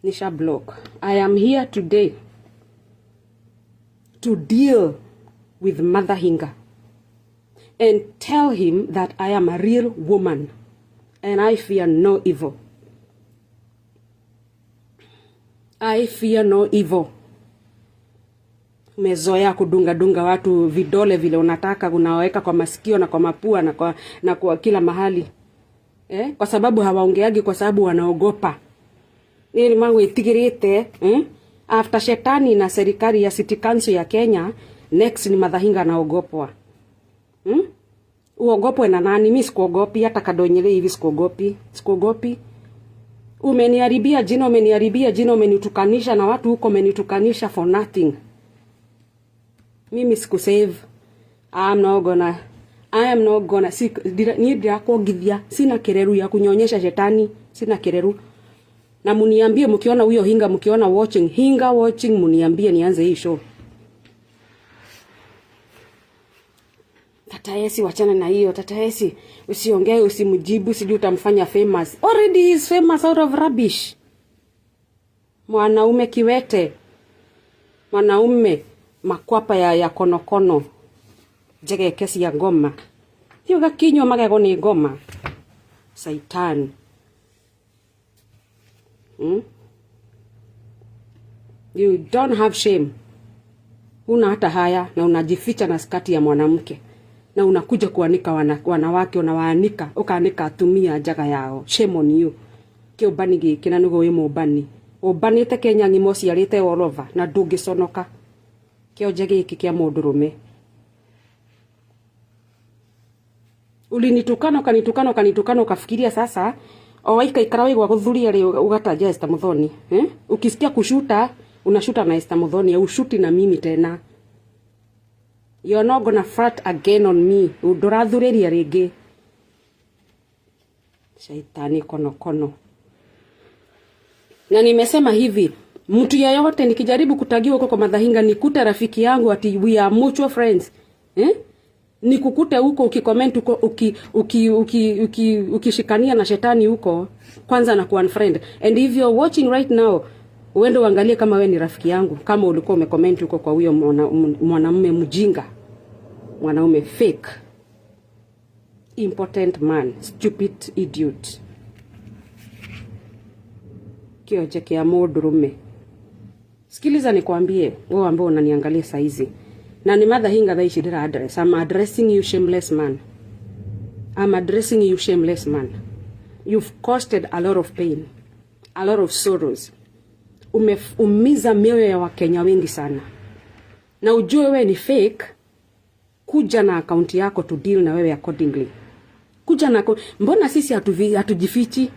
Nisha block. I am here today to deal with Mother Hinga and tell him that I am a real woman and I fear no evil. I fear no evil. Umezoea kudunga dunga watu vidole vile unataka, unaweka kwa masikio na kwa mapua na kwa kila mahali eh? Kwa sababu hawaongeagi, kwa sababu wanaogopa. Nĩ magwĩtigĩrĩte eh? After shetani na serikali ya City Council ya Kenya, next ni Madhahinga anaogopwa hmm? Uogopwe na nani? Mi sikuogopi, hata kadonyele hivi sikuogopi, sikuogopi. Umeniharibia jina, umeniharibia jina, umenitukanisha na watu huko, umenitukanisha for nothing. Mimi sikusave. I'm not gonna I am not gonna si niĩ ndirakuongithia, sina kereru ya kunyonyesha shetani, sina kereru. Na muniambie mkiona huyo Hinga, mkiona watching Hinga watching, muniambie nianze hii show. Tata Esi, wachana na hiyo. Tata Esi, usiongee, usimjibu, sijui utamfanya famous. Already he is famous out of rubbish. Mwanaume kiwete, mwanaume makwapa ya konokono, njegeke cia ngoma, thiĩ ũgakinywo magego nĩ ngoma. Saitan. You don't have shame. Huna hata haya na unajificha na skati ya mwanamke na unakuja kuanika wanawake, unawaanika ukaanika atumia njaga yao. Shame on you. Kĩũmbani gĩkĩ na nĩguo wĩ mũmbani, ũmbanĩte Kenya ng'ima ũciarĩte all over na ndũngĩconoka. Kĩonje gĩkĩ kĩa mũndũrũme. Ulinitukana, ukanitukana, ukanitukana, ukafikiria sasa o waikaikara waigua guthuria ri ugataja Esther Muthoni, eh? Ukisikia kushuta unashuta na Esther Muthoni, ushuti na mimi tena. You're not gonna fart again on me. Ndũrathurĩria rĩngĩ. Shaitani konokono. Na nimesema hivi, mtu yeyote nikijaribu kutagiwa huko kwa Madhahinga nikute rafiki yangu ati we are mutual friends, eh? Nikukute huko ukicomment huko ukishikania na shetani huko, kwanza na unfriend. And if you're watching right now, uende uangalie kama we ni rafiki yangu, kama ulikuwa umecomment huko kwa huyo mwanamume mjinga, mwanaume fake, impotent man, stupid idiot, kioje kia mũndũrũme. Sikiliza nikwambie, wewe ambao unaniangalia saizi, na ni Martha Hinga thaa ici ndĩra address. I'm addressing you, shameless man. I'm addressing you, shameless man. You've caused a lot of pain, a lot of sorrows. Umeumiza mioyo ya Wakenya wengi sana, na ujue wewe ni fake. Kuja na akaunti yako to deal na wewe accordingly. Kuja na mbona sisi hatujifichi?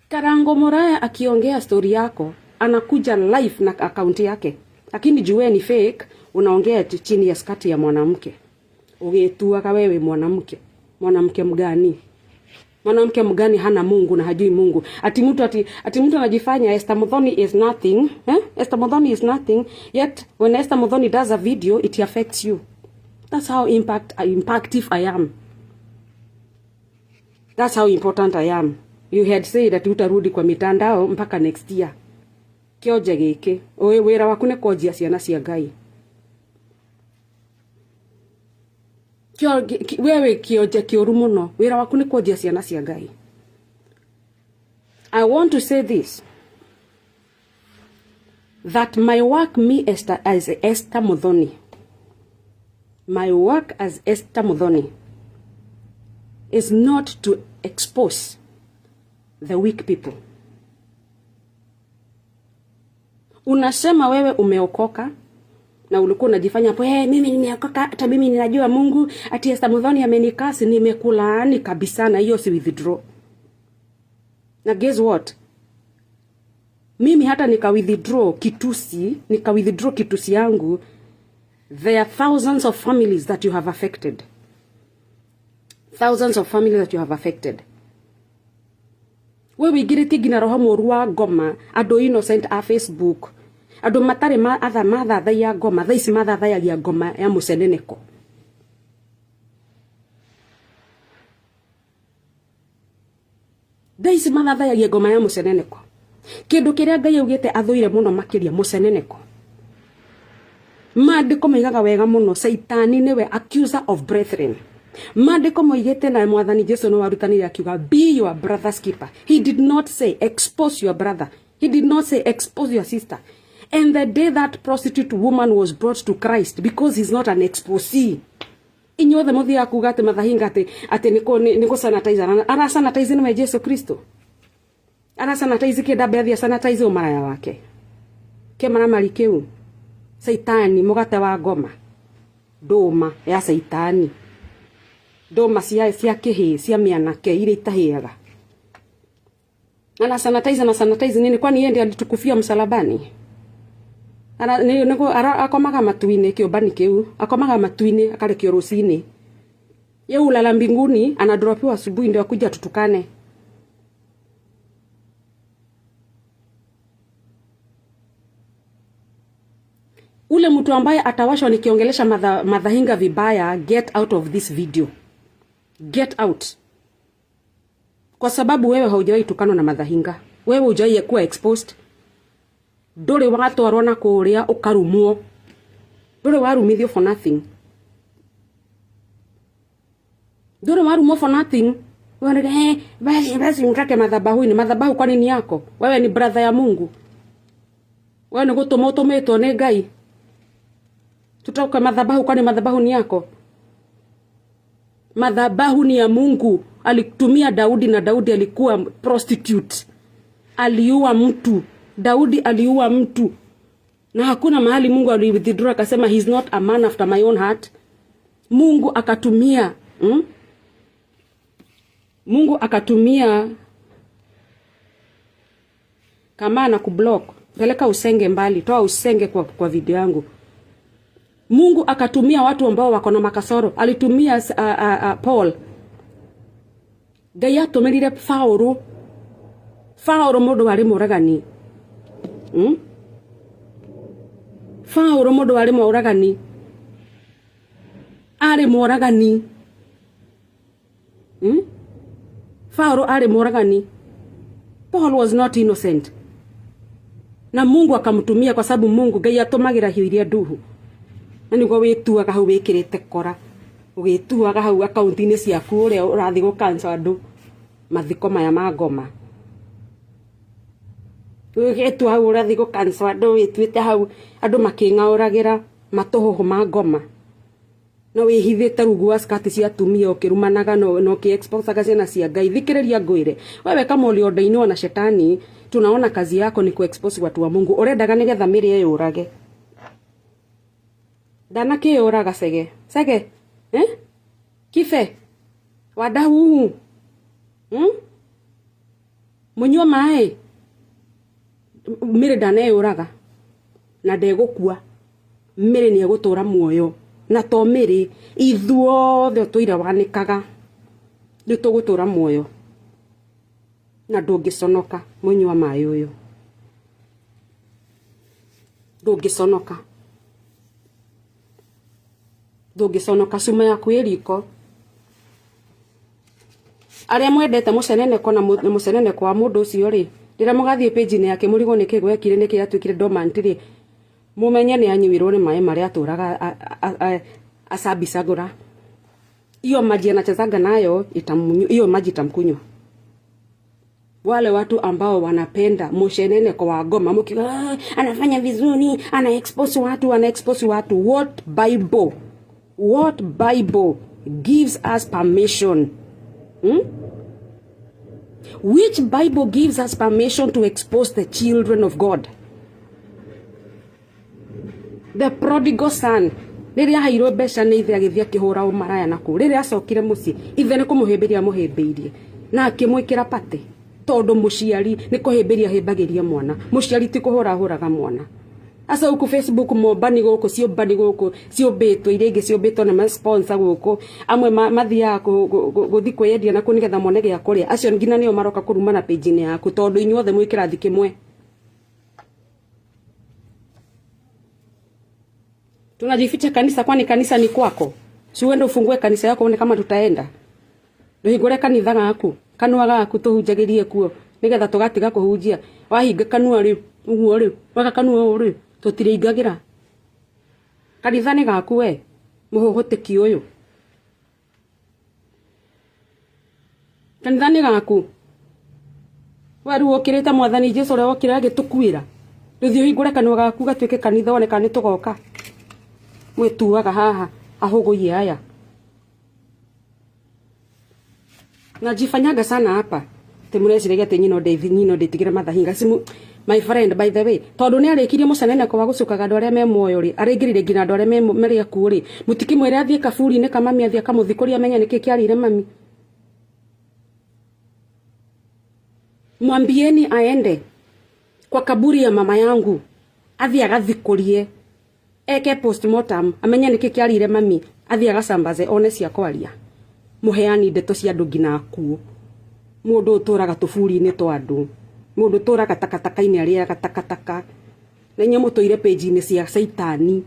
Karango Moraya akiongea story yako anakuja live na akaunti yake, lakini juu wewe ni fake, unaongea chini ya skati ya mwanamke, ugituaga wewe mwanamke. Mwanamke mgani? Mwanamke mgani hana Mungu na hajui Mungu? Ati mtu anajifanya Esther Muthoni is nothing, eh? Esther Muthoni is nothing, yet when Esther Muthoni does a video it affects you. That's how impactive I am. That's how important I am. You had said that utarudi kwa mitandao mpaka next year. Kĩonje gĩkĩ, ũĩ wĩra waku nĩ kwanjia ciana cia Ngai. Wewe kĩonje kĩũru mũno, wĩra waku nĩ kwanjia ciana cia Ngai. I want to say this, that my work, me Esther, as Esther Muthoni, my work as Esther Muthoni is not to expose the weak people. Unasema wewe umeokoka na ulikuwa unajifanya hapo, hey, mimi nimeokoka, hata mimi ninajua Mungu, ati Esther Muthoni amenikasi, nimekulaani kabisa, na hiyo si withdraw. Na guess what? Mimi hata nika withdraw kitusi, nika withdraw kitusi yangu, there are thousands of families that you have affected. Thousands of families that you have affected. We wĩingĩrĩtie nginya roho mũru wa ngoma, andũ innocent a Facebook, andũ matarĩ ma atha mathathaiya ngoma, thaa ici mathathayagia ngoma ya mũceneneko. Thaa ici mathathayagia ngoma ya muceneneko. Kindu kiria Ngai augite athuire muno makiria muceneneko. Maandiko maigaga wega muno, Saitani niwe accuser of brethren. Maandiko moigite na Mwathani Jesu no warutanire akiuga be your brother's keeper. He did not say expose your brother. He did not say expose your sister. And the day that prostitute woman was brought to Christ, because he's not an exposee, inyuothe muthiaga kuga ati mathahinga ati ati ni ku sanitize, ara sanitize niwe Jesu Kristo, ara sanitize kinda mbethi sanitize umaraya wake kimaramari kiu. Saitani mugate wa ngoma, nduma ya saitani, nduma cia kihi cia mianake iria itahiaga. Ana sanitize na sanitize nini? Kwani yeye ndiye alitukufia msalabani? Akomaga matu-inĩ, kĩũmbani kĩu akomaga matu-inĩ, akarekio rũcinĩ. Ye ulala mbinguni, anadropiwa asubuhi ndio akuja tutukane. Ule mtu ambaye atawashwa nikiongelesha madhahinga vibaya, get out of this video, get out, kwa sababu wewe haujawahi tukanwa na madhahinga, wewe hujawahi kuwa exposed, nduri watwarwo na kuria ukarumwo, nduri warumithio for nothing, nduri warumwo for nothing. Wewe basi basi mtake madhabahu-ini. Madhabahu kwa nini yako? Wewe ni brother ya Mungu, wewe ni gutuma utumitwo ni Ngai tutoke madhabahu? Kwani madhabahu ni yako? Madhabahu ni ya Mungu. Alitumia Daudi, na Daudi alikuwa prostitute, aliua mtu. Daudi aliua mtu, na hakuna mahali Mungu aliwithdraw akasema he's not a man after my own heart. Mungu akatumia Mungu akatumia kama na kublock, peleka usenge mbali, toa usenge kwa video yangu. Mungu akatumia watu ambao wako na makasoro. Alitumia Paul. Ngai atumirire Paulo. Paulo mundu wari muragani. Paulo mundu wari muragani. Ari muragani. Paulo ari muragani. Paul was not innocent. Na Mungu akamtumia kwa sababu Mungu Ngai atumagira hiu iria nduhu. Na niguo wituaga hau wikirite kora, ugituaga hau akaunti-inĩ ciaku ũrĩa ũrathiĩ gũkanca andũ mathiko maya ma ngoma, ũgĩtua hau ũrathiĩ gũkanca andũ, wĩtuĩte hau andũ makĩng'aũragĩra matũhũhũ ma ngoma, na wĩhithĩte rungu wa skati cia atumia ũkĩrumanaga na ũkĩ-exposaga ciana cia Ngai. Thikĩrĩria ngwĩre, wewe kama uliodainiwa na shetani, tunaona kazi yako ni kuexpose watu wa Mungu. Ũrendaga nĩgetha mĩrĩ ĩyũrage. Ndanakĩyũraga cege cege, eh? Kibe wadahuhu, Mũnyua maĩ mĩrĩ ndaneyũraga na ndegũkua. Mĩrĩ nĩ egũtũra muoyo, na to mĩrĩ, ithuothe ũtũire wanĩkaga nĩ tũgũtũra muoyo, na ndũngĩconoka mũnyua maĩ ũyũ, ndũngĩconoka, ndũngĩconoka. Cuma yaku ĩ riko. Arĩa mwendete mũceneneko na mũceneneko wa mũndũ ũcio rĩ, rĩrĩa mũgathiĩ page-inĩ yake mũrigwo nĩkĩ gwekire, nĩkĩ atuĩkire dormant rĩ, mũmenye nĩ anyuirwo nĩ maĩ marĩa atũraga acabicagũra. Hiyo maji anachezaga nayo, hiyo maji itamkunywa. Wale watu ambao wanapenda musheneneko wa ngoma, mkiwa anafanya vizuri, ana expose watu, ana expose watu. What Bible? What Bible gives us permission? Which Bible gives us permission to expose the children of God? The prodigal son, rĩrĩa aheirwo mbeca nĩ ithe agĩthiĩ akĩhũra ũmaraya na kũu, rĩrĩa acokire mũciĩ ithe nĩ kũmũhĩmbĩria amũhĩmbĩirie na akĩmwĩkĩra patĩ, tondũ mũciari nĩ kũhĩmbĩria ahĩmbagĩria mwana, mũciari ti kũhũra ahũraga mwana. Asa huku Facebook mombani gũkũ ciũmbani gũkũ ciũmbĩtwo, iria ingĩ ciũmbĩtwo nĩ ma-sponsor gũkũ, amwe mathiaga gũthiĩ kwĩyendia na kũu nĩgetha mone gĩa kũrĩa, acio nginya nĩo maroka kũrumana page-inĩ yaku, tondũ inyuothe mwĩ kĩrathi kĩmwe. Tunajificha kanisa, kwani kanisa ni kwako? Si uende ufungue kanisa yako uone kama tutaenda. Nduhingure kanitha gaku. Kanua gaku tũhunjagĩrie kuo nĩgetha tũgatiga kũhunjia. Wahinga kanua rĩ, ũguo rĩ, weka kanua ũũ rĩ, tũtirĩingagĩra. Kanitha nĩ gaku we, mũhũhũtĩki ũyũ. Kanitha nĩ gaku. We rĩu ũkĩrĩte mwathani Jesu ũrĩa wokire agĩtũkuĩra. Rĩu thiĩ ũhingũre kanua gaku gatuĩke kanitha wone kana nĩ tũgoka. Mwĩtuaga haha ahũgũi aya. Najifanyaga sana hapa. Ati mũreciragia atĩ nyino ndĩthi nyino ndĩtigĩre mathahinga simu. My friend, by the way, tondũ nĩ arĩkirie mũceneneko wa gũcukaga andũ arĩa me muoyo rĩ, araingĩrire nginya andũ arĩa marĩ akuũ rĩ, mũtikĩmwĩre athiĩ kaburi-inĩ ka mami, athiĩ akamũthikũrie amenye nĩkĩ kĩarĩire mami. Mwambieni aende kwa kaburi ya mama yangu, athiĩ agathikũrie, eke postmortem, amenye nĩkĩ kĩarĩire mami, athiĩ agacambaze one cia kwaria. Mũheani ndeto cia andũ nginya akuũ. Mũndũ ũtũraga tũburi-inĩ twa andũ, mũndũ ũtũraga takataka-inĩ arĩaga takataka, na inyuĩ mũtũire page-inĩ cia caitani.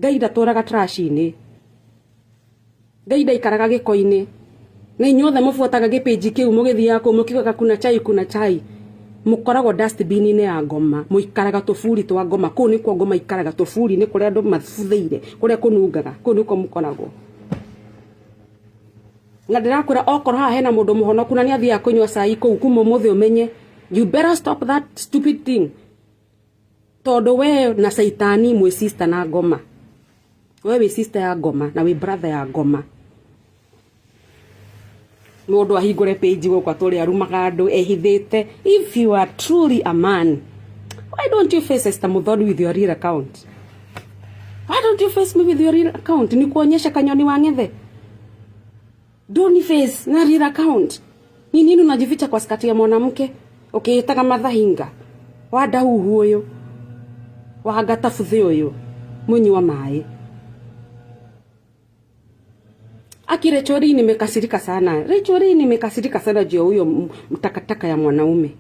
Ngai ndatũraga trash-inĩ, Ngai ndaikaraga gĩko-inĩ, na inyuothe mũbuataga gĩpĩnji kĩu mũgĩthiaga kũu mũkiugaga kuna chai kuna chai, mũkoragwo dustbin-inĩ ya ngoma, mũikaraga tũburi twa ngoma, kũu nĩkuo ngoma ikaraga, tũburi-inĩ kũrĩa andũ mabuthĩire, kũrĩa kũnungaga, kũu nĩkuo mũkoragwo. Na ndĩrakwĩra okorwo haha hena mũndũ mũhonoku na nĩ athiaga kũnyua cai kũu kuma ũmũthĩ ũmenye, you better stop that stupid thing, tondũ we na caitani mwĩ sister na ngoma. We wĩ sister ya ngoma na wĩ brother ya ngoma. Mũndũ ahingũre page gũkũ atũre arumaga andũ ehithĩte. If you are truly a man, why don't you face Esther Muthoni with your real account? Why don't you face me with your real account? Ni kuonyesha kanyoni wa ng'ethe. Don't face na real account. Ni nini unajificha kwa skati ya mwanamke ukiitaga mathahinga wa ndahuhu ũyũ wa ngatabuthĩ ũyũ mũnyua maĩ. Aki Rachel nimekasirika sana. Rachel nimekasirika sana juu ya huyo mtakataka ya mwanaume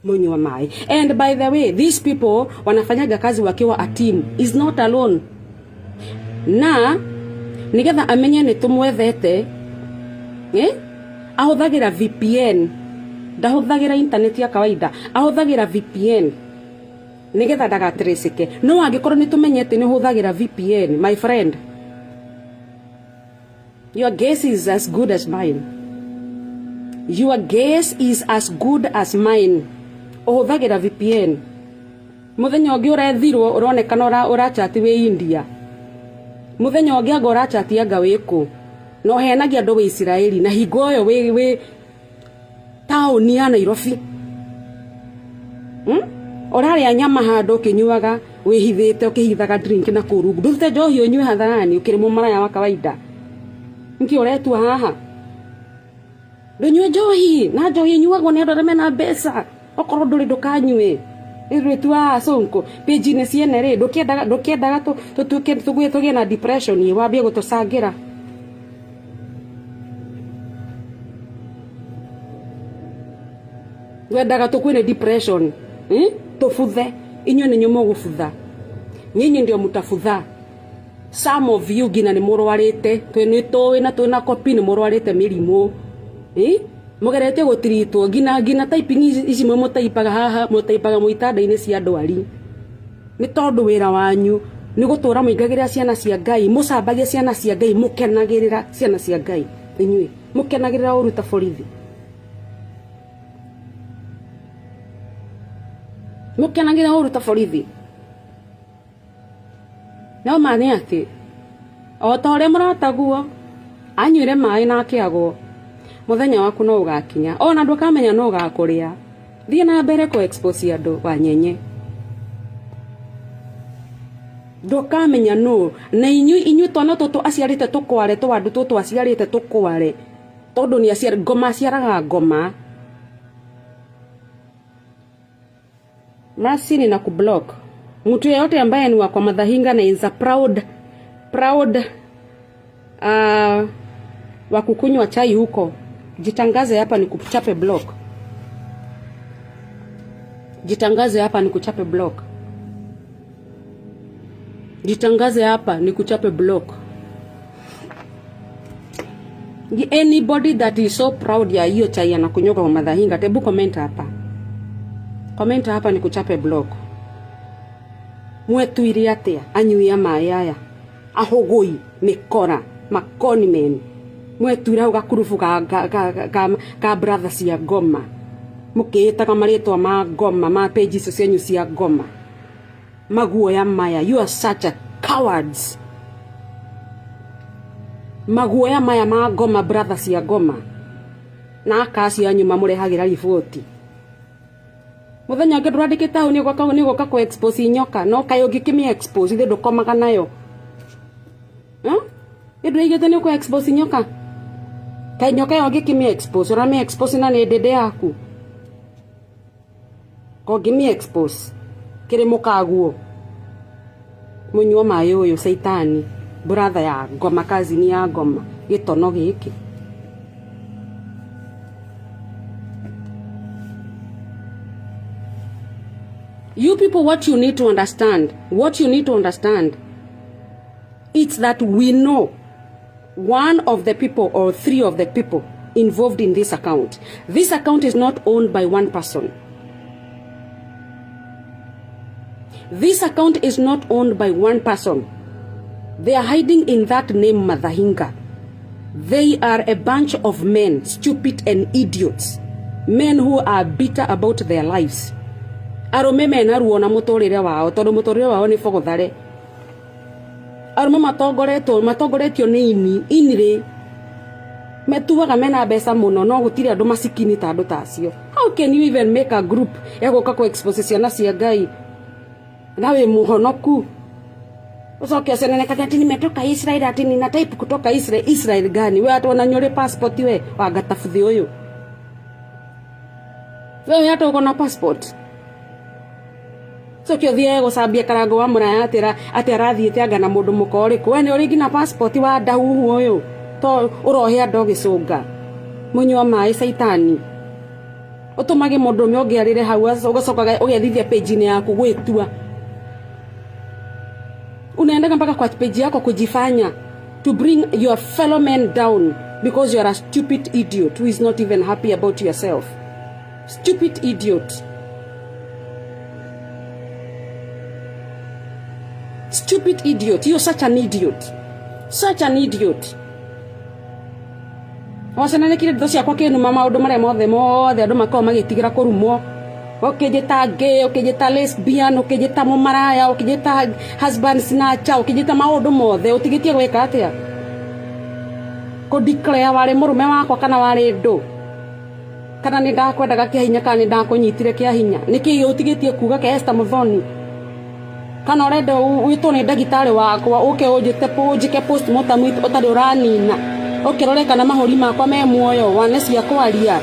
mwenye wa maĩ. And by the way, these people wanafanyaga kazi wakiwa a team, is not alone. Na nigetha amenye nĩ tũmwethete, eh? Ahũthagĩra VPN, ndahũthagĩra internet ya kawaida, ahũthagĩra VPN nigetha ndagatraceke. No angĩkorwo nĩ tũmenyete nĩ ũhũthagĩra VPN, my friend, your guess is as good as mine. Your guess is as good as mine. Ũhũthagĩra VPN. Mũthenya ũngĩ ũrethirwo ũronekana ũrachati wĩ India. Mũthenya ũngĩ anga ũrachati anga wĩ kũ. Na ũheanagia andũ wĩ Isiraeli na hingo ĩyo wĩ taũni ya Nairobi. Ũrarĩa nyama handũ ũkĩnyuaga wĩhithĩte ũkĩhithaga drink na kũu rungu. Ndũrute njohi ũnyue hadharani ũkĩrĩ mũmaraya wa kawaida. Nĩkĩ ũretua haha? Ndũnyue njohi, na njohi ĩnyuagwo nĩ andũ arĩa mena mbeca. Okorwo ndũrĩ ndũkanyue. Rĩtua sonko page-inĩ ciene rĩ, ndũkĩendaga tũtuĩke tũgĩe na depression, wambie gũtũcangĩra. Wendaga tũkue nĩ depression, Tũbuthe. Inyuĩ nĩ inyuĩ mũgũbutha. Nyinyi ndio mtabutha. Some of you nginya nĩ mũrwarĩte, nĩ tũĩ na twĩna copy nĩ mũrwarĩte mĩrimũ. Mũgeretie gũtiritwo nginya typing ici mũtaipaga haha, mũtaipaga mwĩ itanda-inĩ cia ndwari. Nĩ tondũ wĩra wanyu nĩ gũtũra mũingagĩrĩra ciana cia Ngai, mũcambagia ciana cia Ngai, mũkenagĩrĩra ciana cia Ngai. Inyuĩ mũkenagĩrĩra ũru ta borithi. Mũkenagĩrĩra ũru ta borithi. No ma nĩ atĩ o ta ũrĩa mũrataguo anyuire maĩ na akĩagwo, mũthenya waku no ũgakinya, ona ndũkamenya no ũgakũrĩa. Thiĩ na mbere kũ expose andũ wa nyenye. Ndũkamenya nũ. Na inyuĩ twana tũtũ aciarĩte tũkware, twandu tũtũ aciarĩte tũkware, tondũ nĩ aciarĩ, ngoma aciaraga ngoma. Mercy ni na kublock. Mtu yeyote ambaye ni wa kwa Mathahinga na is a proud wa kukunywa chai huko, jitangaze hapa ni kuchape block. Jitangaze hapa ni kuchape block. Jitangaze hapa ni kuchape block. Anybody that is so proud ya hiyo chai anakunywa kwa Madhahinga, tebu comment hapa, comment hapa ni kuchape block. Mwetuire atia anyui a maĩ aya ahũgũi mĩkora makoni men mwetuire hau gakurubu ka brother cia ngoma mũkĩĩtaga marĩtwa ma ngoma ma page icio cianyu cia ngoma maguoya maya. You are such a cowards. Maguoya maya ma ngoma brother cia ngoma na aka acio anyu mamũrehagĩra riboti muthenya ũngĩ ndũrandĩkĩte hau nĩ ũgoka kũ expose nyoka no kaĩ ũngĩkĩmĩ expose ithe ndũkomaga nayo. Ĩ ndũraigĩte nĩ ũkũ expose nyoka, kaĩ nyoka ĩyo ũngĩkĩmĩ expose ũramĩ expose na nĩ ndĩndĩ yaku kongĩmĩ expose kĩrĩ mũkaguo mũnyua maĩ ũyũ caitani brother ya ngoma kazini ya ngoma gĩtono gĩkĩ. You people, what you need to understand, what you need to understand, it's that we know one of the people or three of the people involved in this account. This account is not owned by one person. This account is not owned by one person. They are hiding in that name Madhahinga. They are a bunch of men, stupid and idiots. Men who are bitter about their lives. Arũme mena ruo na mũtũrĩre wao tondũ mũtũrĩre wao nĩ bogothare. Arũme matongoretwo matongoretio nĩ ini ini rĩ metuaga mena mbeca mũno no gũtirĩ andũ macikini ta andũ ta acio. How can you even make a group ya gũka kũ expose ciana cia Ngai na wĩ mũhonoku ucoke ucenenekage ati nimetoka Israel, ati nina type kutoka Israel. Israel gani we? Hata unanyore passport we wagatabuthi uyu, wewe hata uko na passport? Coke ũthiĩ gũcambia karango wa mũraya atĩ arathiĩte anga na mũndũ mũka ũrĩkũ. We nĩ ũrĩ nginya passport wa ndahuhu ũyũ to ũrohe andũ ũgĩcũnga mũnyua maĩ caitani ũtũmage mũndũrũme ũngĩ arĩre hau ũgacoka ũgethithia page-inĩ yaku gwĩtua unaendaga mpaka kwa page yako kujifanya to bring your fellow men down because you are a stupid idiot who is not even happy about yourself. Stupid idiot, stupid idiot. You're such an idiot, such an idiot. Wacenanĩkire ndeto ciakwa kĩnuma maũndũ marĩa mothe mothe andũ makoragwo magĩtigĩra kũrumwo, ũkĩnjĩta gay, ũkĩnjĩta lesbian, ũkĩnjĩta mũmaraya, ũkĩnjĩta husband snatcher, ũkĩnjĩta maũndũ mothe. Ũtigĩtie gwĩka atĩa? Kũ declare warĩ mũrũme wakwa kana warĩ ndũ kana nĩ ndakwendaga kĩa hinya kana nĩ ndakũnyitire kĩa hinya? Nĩkĩ ũtigĩtie kuga ke Esther Muthoni? Kana ũrenda wĩtwo nĩ ndagĩtarĩ wakwa ũke ũnjĩte ũnjĩke postmortem ũtarĩ ũranina ũkĩrore kana mahũri makwa me muoyo wane cia kwaria,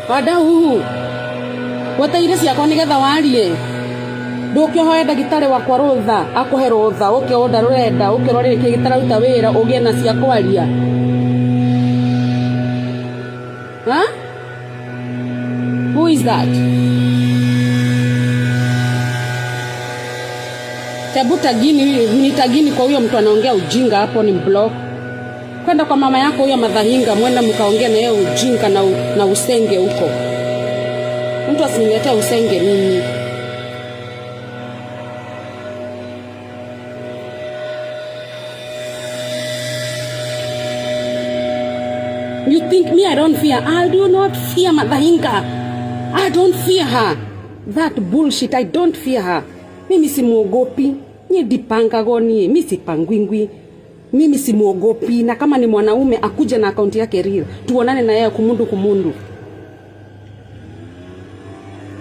Wadahuhu weteire ciakwa nigetha warie, ndũke ũhoe ndagĩtarĩ wakwa rũtha akũhe rũtha ũke ũnda rũrenda ũkĩrore nĩkĩ gĩtararuta wĩra ũgĩe na cia kwaria. Huh? Who is that? Tebu tagini, ni tagini kwa huyo mtu anaongea ujinga hapo ni block. Kwenda kwa mama yako huyo Madhahinga, mwenda mkaongea na yeye ujinga na usenge huko. Mtu asiniletee usenge mimi. You think me I don't fear? I do not fear Madhahinga. I don't fear her. That bullshit, I don't fear her. Mimi simuogopi. Nye dipangago nie. Mi sipangwingwi. Mimi simuogopi. Na kama ni mwanaume akuja na akaunti yake real. Tuonane na yeye kumundu kumundu.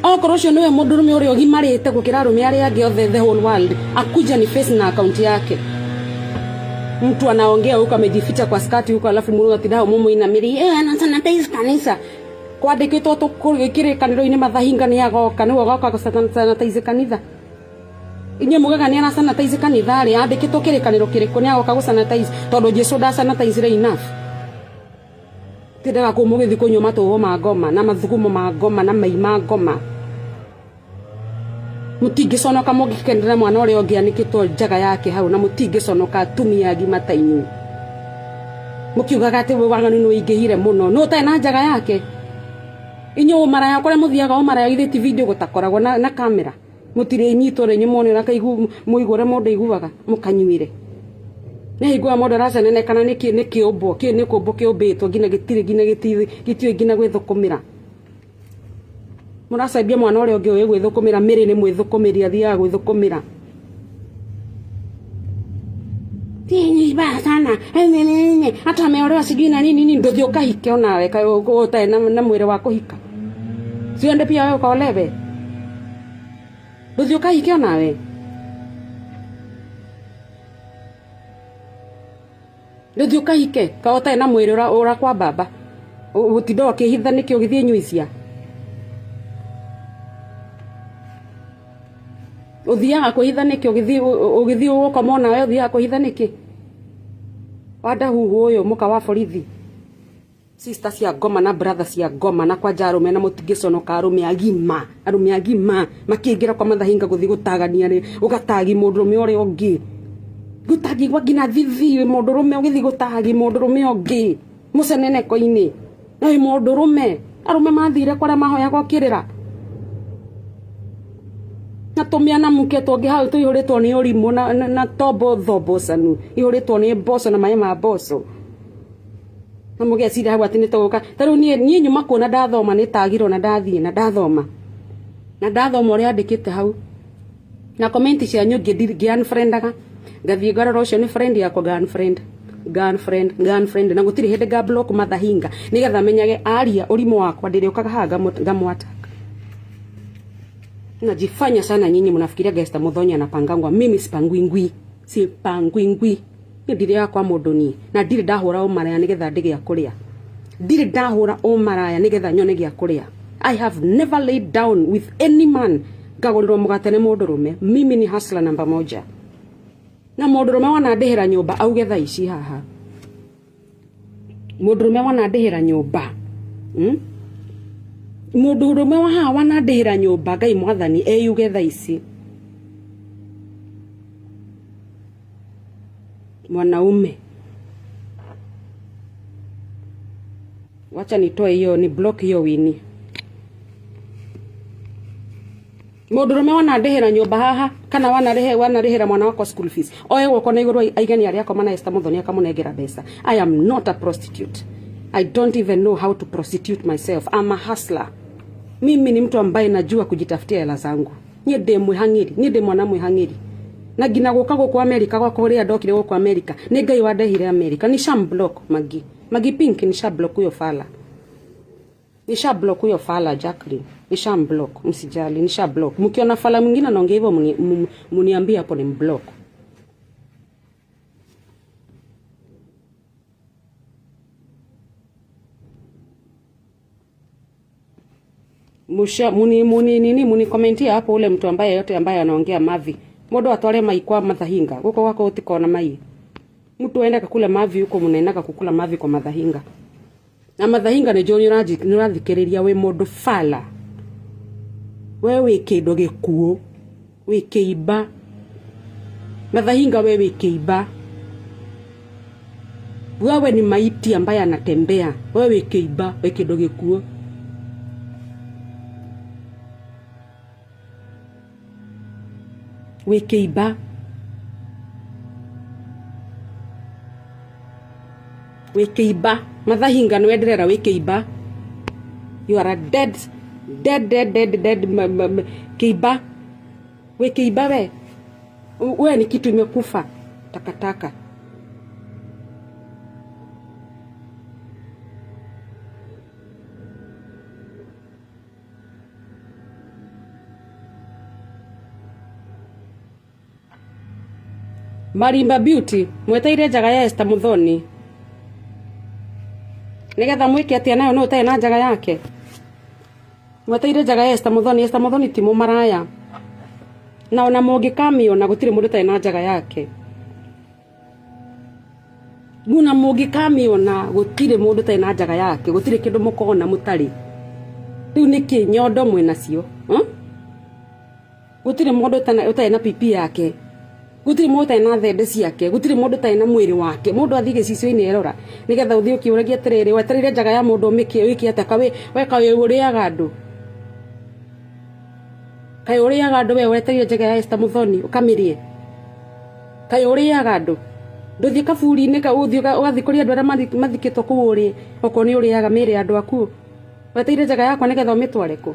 Okorwo ũcio nĩwe mũndũrũme ũrĩa ũgimarĩte gũkĩra arũme arĩa angĩ othe the whole world, akuja ni face na akaunti yake. Mtu anaongea huko amejificha kwa skati huko, alafu mũndũ atinda mumuinamĩrĩire, eh, anasanitize kanitha kwandĩkĩtwo kĩrĩkanĩro-inĩ Mathahinga nĩ agoka nĩwe ũgoka gũsanitize kanitha. Inyuĩ mugaga nĩ arasanitize kanitha rĩ, andĩkĩtwo kĩrĩkanĩro kĩrĩkũ nĩ agoka gũsanitize? Tondũ Jesu ndasanitizire enough. Tindaga kũu mũgĩthiĩ kũnyua matũhũ ma ngoma na mathugumo ma ngoma na mai ma ngoma. Mutingiconoka mungikenera mwana uria ungi anikitwo njaga yake hau, na mutingiconoka atumia agima ta inyuĩ mukiugaga ati waganu ni uingihire muno, no utarĩ na njaga yake. Inyuĩ ũmaraya kũrĩa mũthiaga ũmaraya githĩ ti video gũtakoragwo na kamera, mũtirĩ nyitwo rĩ muone ũrĩa kaigu mũigua ũrĩa mũndũ aiguaga mũkanyuire. Nĩ hingo mũndũ aracenenekana nĩ kĩ nĩ kĩũmbwo kĩ nĩ kũmbwo kĩũmbĩtwo nginya gĩtirĩ nginya gĩtiũĩ nginya gwĩthũkũmĩra. Mũracambia mwana ũrĩa ũngĩ ũĩ gwĩthũkũmĩra, mĩrĩ nĩ mwĩthũkũmĩri athiaga gwĩthũkũmĩra. Vibaya sana hata ameolewa sijui na nini nini, nduthi ukahike onawe utarĩ na mwĩrĩ wa kũhika, siende pia wewe ukaolewe, nduthi ukahike onawe, nduthi ukahike ka ũtarĩ na mwĩrĩ ũra kwa baba ũtinda ũkĩhitha nĩkĩ ũgĩthiĩ nyuicia ũthiaga kwĩhitha nĩkĩ ũgĩthiĩ ũgũkoma onawe ũthiaga kwĩhitha nĩkĩ wandahuhu ũyũ mũka wa borithi. Sister cia ngoma na brother cia ngoma na kwanja arume na mutingiconoka, arume agima, arume agima makiingira kwa mathahinga guthi gutagania ri ugatagi mundurume uria ungi gutagi gwa nginya thithi mundurume ugithi gutagi mundurume ungi muceneneko-ini na wi mundurume. Arume mathire kuria mahoyagwo kirira na tumiana muke tũngĩ hau tũihũrĩtwo nĩ ũrimũ na tombo thombocanu ihũrĩtwo nĩ mboco na maĩ ma mboco na mũgeciria hau atĩ nĩ tũgũka. Ta rĩu niĩ nyuma kuona ndathoma nĩ tagirwo na ndathiĩ na ndathoma na ndathoma ũrĩa andĩkĩte hau na comment cianyu ngĩ-unfriendaga ngathiĩ ngarora ũcio nĩ friend yakwa, nga unfriend, nga unfriend, nga unfriend, na gũtirĩ hĩndĩ nga block mathahinga nĩgetha menyage aria ũrimũ wakwa ndĩrĩũkaga haha ngamũ attack. Najifanya sana nyinyi mnafikiria Esther Muthoni anapangangwa. Mimi sipangwi ngwi, sipangwi ngwi. Ni ndirĩ kwa mũndũ niĩ na ndirĩ ndahũra ũmaraya nĩgetha ndĩgĩa kũrĩa, ndirĩ ndahũra ũmaraya nĩgetha nyone gĩa kũrĩa. I have never laid down with any man ngagũrĩrwo mũgate nĩ mũndũrũme. Mimi ni hustler namba moja, na mũndũrũme wanandĩhĩra nyũmba auge thaa ici haha, mũndũrũme wanandĩhĩra nyũmba, Mũndũrũme wa haha wanandĩhĩra nyũmba, Ngai mwathani eyuge thaa ici. Mwanaume, wacha nitoe hiyo, ni block hiyo wini. Mũndũrũme wanandĩhĩra nyũmba haha kana wanarĩhĩra mwana wakwa school fees, oe guoko na igũrũ aigani arĩa akoma na Esther Muthoni akamũnengera mbeca. I am not a prostitute. I don't even know how to prostitute myself. I'm a hustler. Mimi ni mtu ambaye najua kujitafutia hela zangu. Niĩ ndĩ mwĩhang'ĩri, niĩ ndĩ mwana mwĩhang'ĩri. Na nginya gũka gũkũ Amerika gwakwa ũrĩa ndokire gũkũ Amerika, nĩ Ngai wandehire Amerika. Nisha block Magi. Magi Pink nisha block huyo fala. Nisha block huyo fala Jacqueline. Nisha block, msijali, nisha block. Mkiona fala mwingine anaongea hivyo muniambie hapo ni mblock. Musha muni muni nini muni commentia hapo ule mtu ambaye yote ambaye anaongea mavi. Mundu atware mai kwa mathahinga. Guko gwako utikona mai. Mtu aenda kakula mavi huko, munaendaga kukula mavi kwa mathahinga. Na mathahinga nĩ njũĩ nĩ ũrathikĩrĩria wĩ mũndũ fala. We wĩ kĩndũ gĩkuũ, wĩ kĩimba. Mathahinga we wĩ kĩimba. Wewe ni maiti ambaye anatembea. Wewe wĩ kĩimba, wĩ kĩndũ gĩkuũ. Wĩ kĩimba. Wĩ kĩimba. Mathahinga nĩ wenderera wĩ kĩimba. You are a dead, dead, dead, dead, dead kĩimba. Wĩ kĩimba we. We ni kitu imekufa. Takataka. Marimba Beauty mweteire njaga ya Esther Muthoni nigetha mwike atia nayo no ũtarĩ na njaga yake. Mweteire njaga ya Esther Muthoni. Esther Muthoni ti mũmaraya, na ona mũngĩkamĩona gũtirĩ mũndũ ũtarĩ na njaga yake. Muna mũngĩkamĩona gũtirĩ mũndũ ũtarĩ na njaga yake, gũtirĩ kĩndũ mũkona mũtarĩ. Rĩu nĩkĩ nyondo mwĩnacio? Gutiri mundu utari na pipi yake, gutiri mundu utari na thende ciake, gutiri mundu utari na mwiri wake. Mundu athii gicicio-ini erora nigetha uthii ukiuragia atiriri, wetereire njaga ya mundu umikie wiki atia? Kawi we kawi uriaga andu, kaĩ ũrĩaga andũ we? Wetereire njaga ya Esther Muthoni ũkamĩrĩe? Kaĩ ũrĩaga andũ? Ndũthiĩ kaburi-inĩ kau, ũthiĩ ũgathiĩ kũrĩ andũ arĩa mathikĩtwo kũu ũrĩe, okorwo nĩ ũrĩaga mĩĩrĩ ya andũ akuũ. Wetereire njaga yakwa nĩgetha ũmĩtware kũ?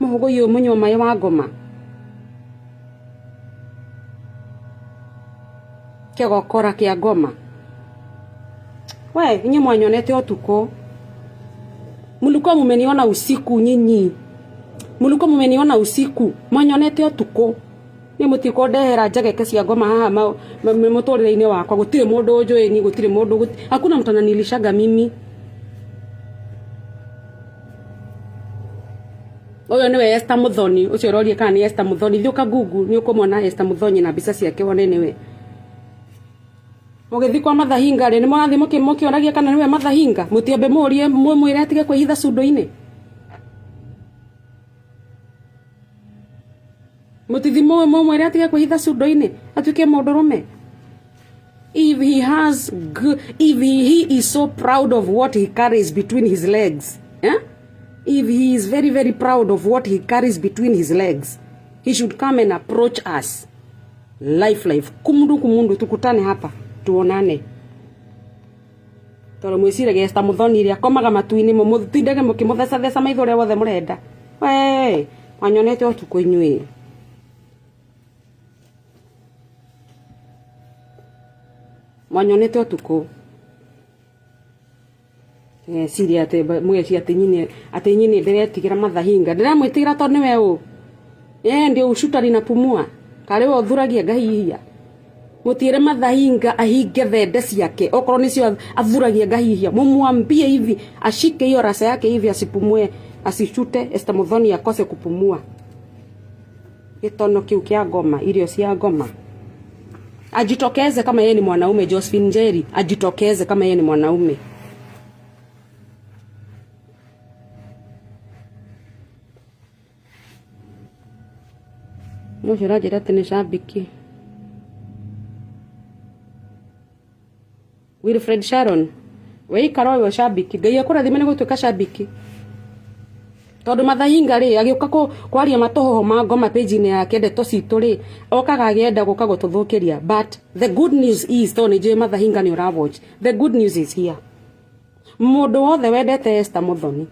Mũhũgũi ũyũ mũnyua maĩ wa ngoma, kĩgokora kĩa ngoma. We inyuĩ mwanyonete ũtukũ, mlikuwa mumeniona usiku. Nyinyi mlikuwa mumeniona usiku, mwanyonete ũtukũ. Nĩ mũtikũndehera njageke cia ngoma haha mũtũrĩre-inĩ wakwa. Gũtirĩ mũndũ ũnjũĩ ni, gũtirĩ mũndũ, hakuna mtu ananilishaga mimi. Ũyũ nĩwe Esther Muthoni ũcio ũroria kana nĩ Esther Muthoni. Thiĩ ũka Google, nĩ ũkũmwona Esther Muthoni na mbica ciake, wone nĩwe. Mũgĩthiĩ kwa Mathahinga rĩ, nĩ mũrathiĩ mũkĩonagia kana nĩwe Mathahinga? Mũtiambe mũrie, mũmwĩre atige kwĩhitha cundu-inĩ. Mũtithi mũmwĩre atige kwĩhitha cundu-inĩ, atuĩke mũndũrũme. If he has if he is so proud of what he carries between his legs, eh? If he is very very proud of what he carries between his legs, he should come and approach us life life, kumundu kumundu, tukutane hapa tuonane. Tondũ mwĩciragia Esther Muthoni rĩ akomaga matu-inĩ, mũtindage mũkĩmũthecatheca maitho ũrĩa wothe mũrenda. We mwanyonete ũtukũ inyuĩ, mwanyonete ũtukũ. Ciria atĩ mweci atĩ nyini ndĩretigĩra Mathahinga. Ndĩramwĩtigĩra tondũ nĩwe ũ eh ndio ushuta ninapumua, karĩ we ũthuragia ngahihia. Mũtiĩre Mathahinga ahinge thende ciake, okorwo nĩcio athuragia ngahihia. Mumwambie hivi ashike hiyo rasa yake hivi, asipumue, asishute Esther Muthoni akose kupumua. Gĩtono kĩu kĩa ngoma, irio cia ngoma. Ajitokeze kama yeye ni mwanaume. Josephine Njeri ajitokeze kama yeye ni mwanaume. Ũcio ũranjĩra atĩ nĩ shabiki Wilfred Sharon, weikara ũyũ shabiki. Ngai akũrathime nĩ gũtuĩka shabiki, tondũ Mathahinga rĩ agĩũka kwaria matũhũhũ ma ngoma page-inĩ yake, ndeto citũ rĩ okaga agĩenda gũka gũtũthũkĩria. But the good news is, tondũ nĩ njũĩ Mathahinga nĩ ũra watch, the good news is here: mũndũ wothe wendete Esther Muthoni,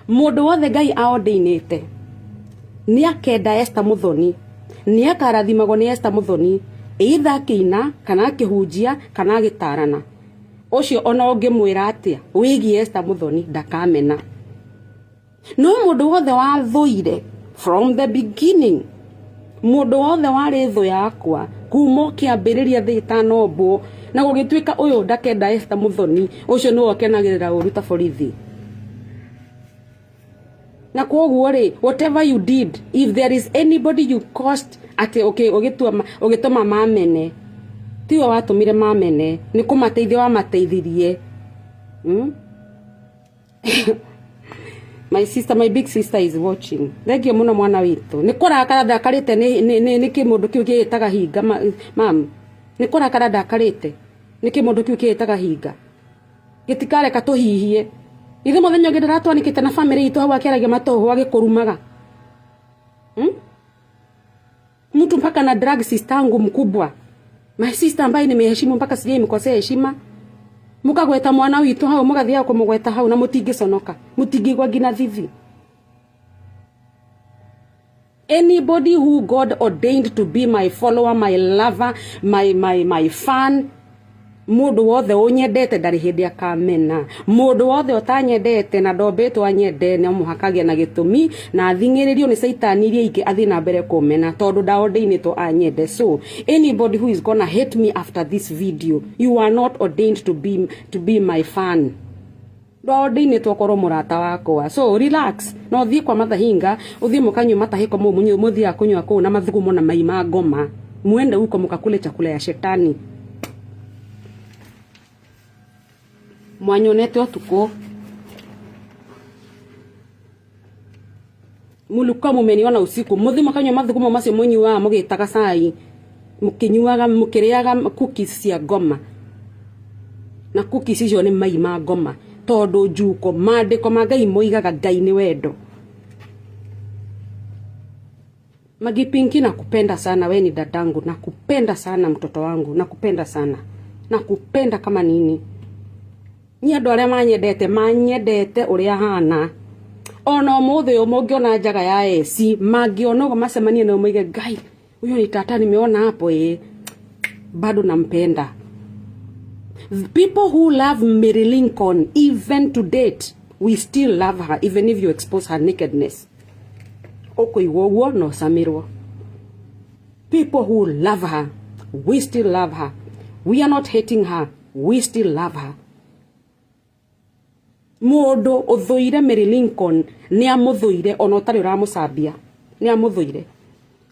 mũndũ wothe Ngai aordainĩte nĩ akenda Esther Muthoni, nĩ akarathimagwo nĩ Esther Muthoni, either akĩina kana akĩhunjia kana agĩtarana. Ũcio ona ũngĩmwĩra atĩa wĩgiĩ Esther Muthoni, ndakamena. No mũndũ wothe wathũire from the beginning, mũndũ wothe warĩ thũ yakwa kuma kĩambĩrĩria thĩ ĩtanombwo, na gũgĩtuĩka ũyũ ndakenda Esther Muthoni, ũcio nĩwe ũkenagĩrĩra ũru ta borithi. Na kwoguo rĩ, whatever you did, if there is anybody you caused atĩ ũgĩtua ũgĩtũma mamene, tiwe watũmire mamene, nĩ kũmateithia wamateithirie, My sister, my big sister is watching. Thank you mũno mwana witũ. Nĩ kũrakara ndakarĩte nĩ kĩmũndũ kĩu kĩĩtaga hinga. Mam, nĩ kũrakara ndakarĩte nĩ kĩmũndũ kĩu kĩĩtaga hinga, gĩtikareka tũhihie. Ithe mũthenya ũngĩ ndĩratwanĩkĩte na family itũ hau akĩaragia matũhũ agĩkũrumaga, Mtu mpaka na drug sister yangu mkubwa, my sister ambaye nimeheshimu mpaka sijai mkosea heshima, mukagweta mwana witũ hau, mũgathiaga kũmũgweta hau na mũtingĩconoka, mũtingĩigua nginya thithi. Anybody who God ordained to be my follower, my lover, my fan, mũndũ wothe ũnyendete ndarĩ hĩndĩ akamena. Mũndũ wothe ũtanyendete na ndombĩtwo anyende, no mũhaka agĩe na gĩtũmi na athing'ĩrĩrio nĩ caitani iria ingĩ athiĩ na mbere kũmena, tondũ ndaordainĩtwo anyende. So anybody who is gonna hate me after this video, you are not ordained to be my fan. Ndwaordainĩtwo korwo mũrata wakwa. So relax na ũthiĩ kwa Mathahinga, ũthiĩ mũkanyue matahĩko mau mũthiaga kũnyua kũu na mathugumo na mai ma ngoma. Muende huko mukakule chakula ya shetani. Mwanyonete ũtukũ, Mulikuwa mumeniona usiku muthi makanyua mathugumo macio munyuaga mugitaga cai, mukinyuaga mukiriaga cookies cia ngoma, na cookies icio ni mai ma ngoma, tondu njuko mandiko ma Ngai moigaga Ngai ni wendo. Magipinki, nakupenda sana, we ni dadangu, nakupenda sana mtoto wangu, nakupenda sana, nakupenda kama nini. Ni andu aria manyendete manyendete uria hana ona umuthi uyu mungiona njaga ya eci mangiona uguo macemanie nao moige Ngai huyo ni tata nimeona hapo, bado nampenda. People who love Mary Lincoln even to date, we still love her even if you expose her nakedness. Ukuigua uguo na ucamirwo. People who love her, we still love her. We are not hating her, we still love her. Mundu uthuire Mary Lincoln ni amuthuire ona utari uramucambia, ni amuthuire.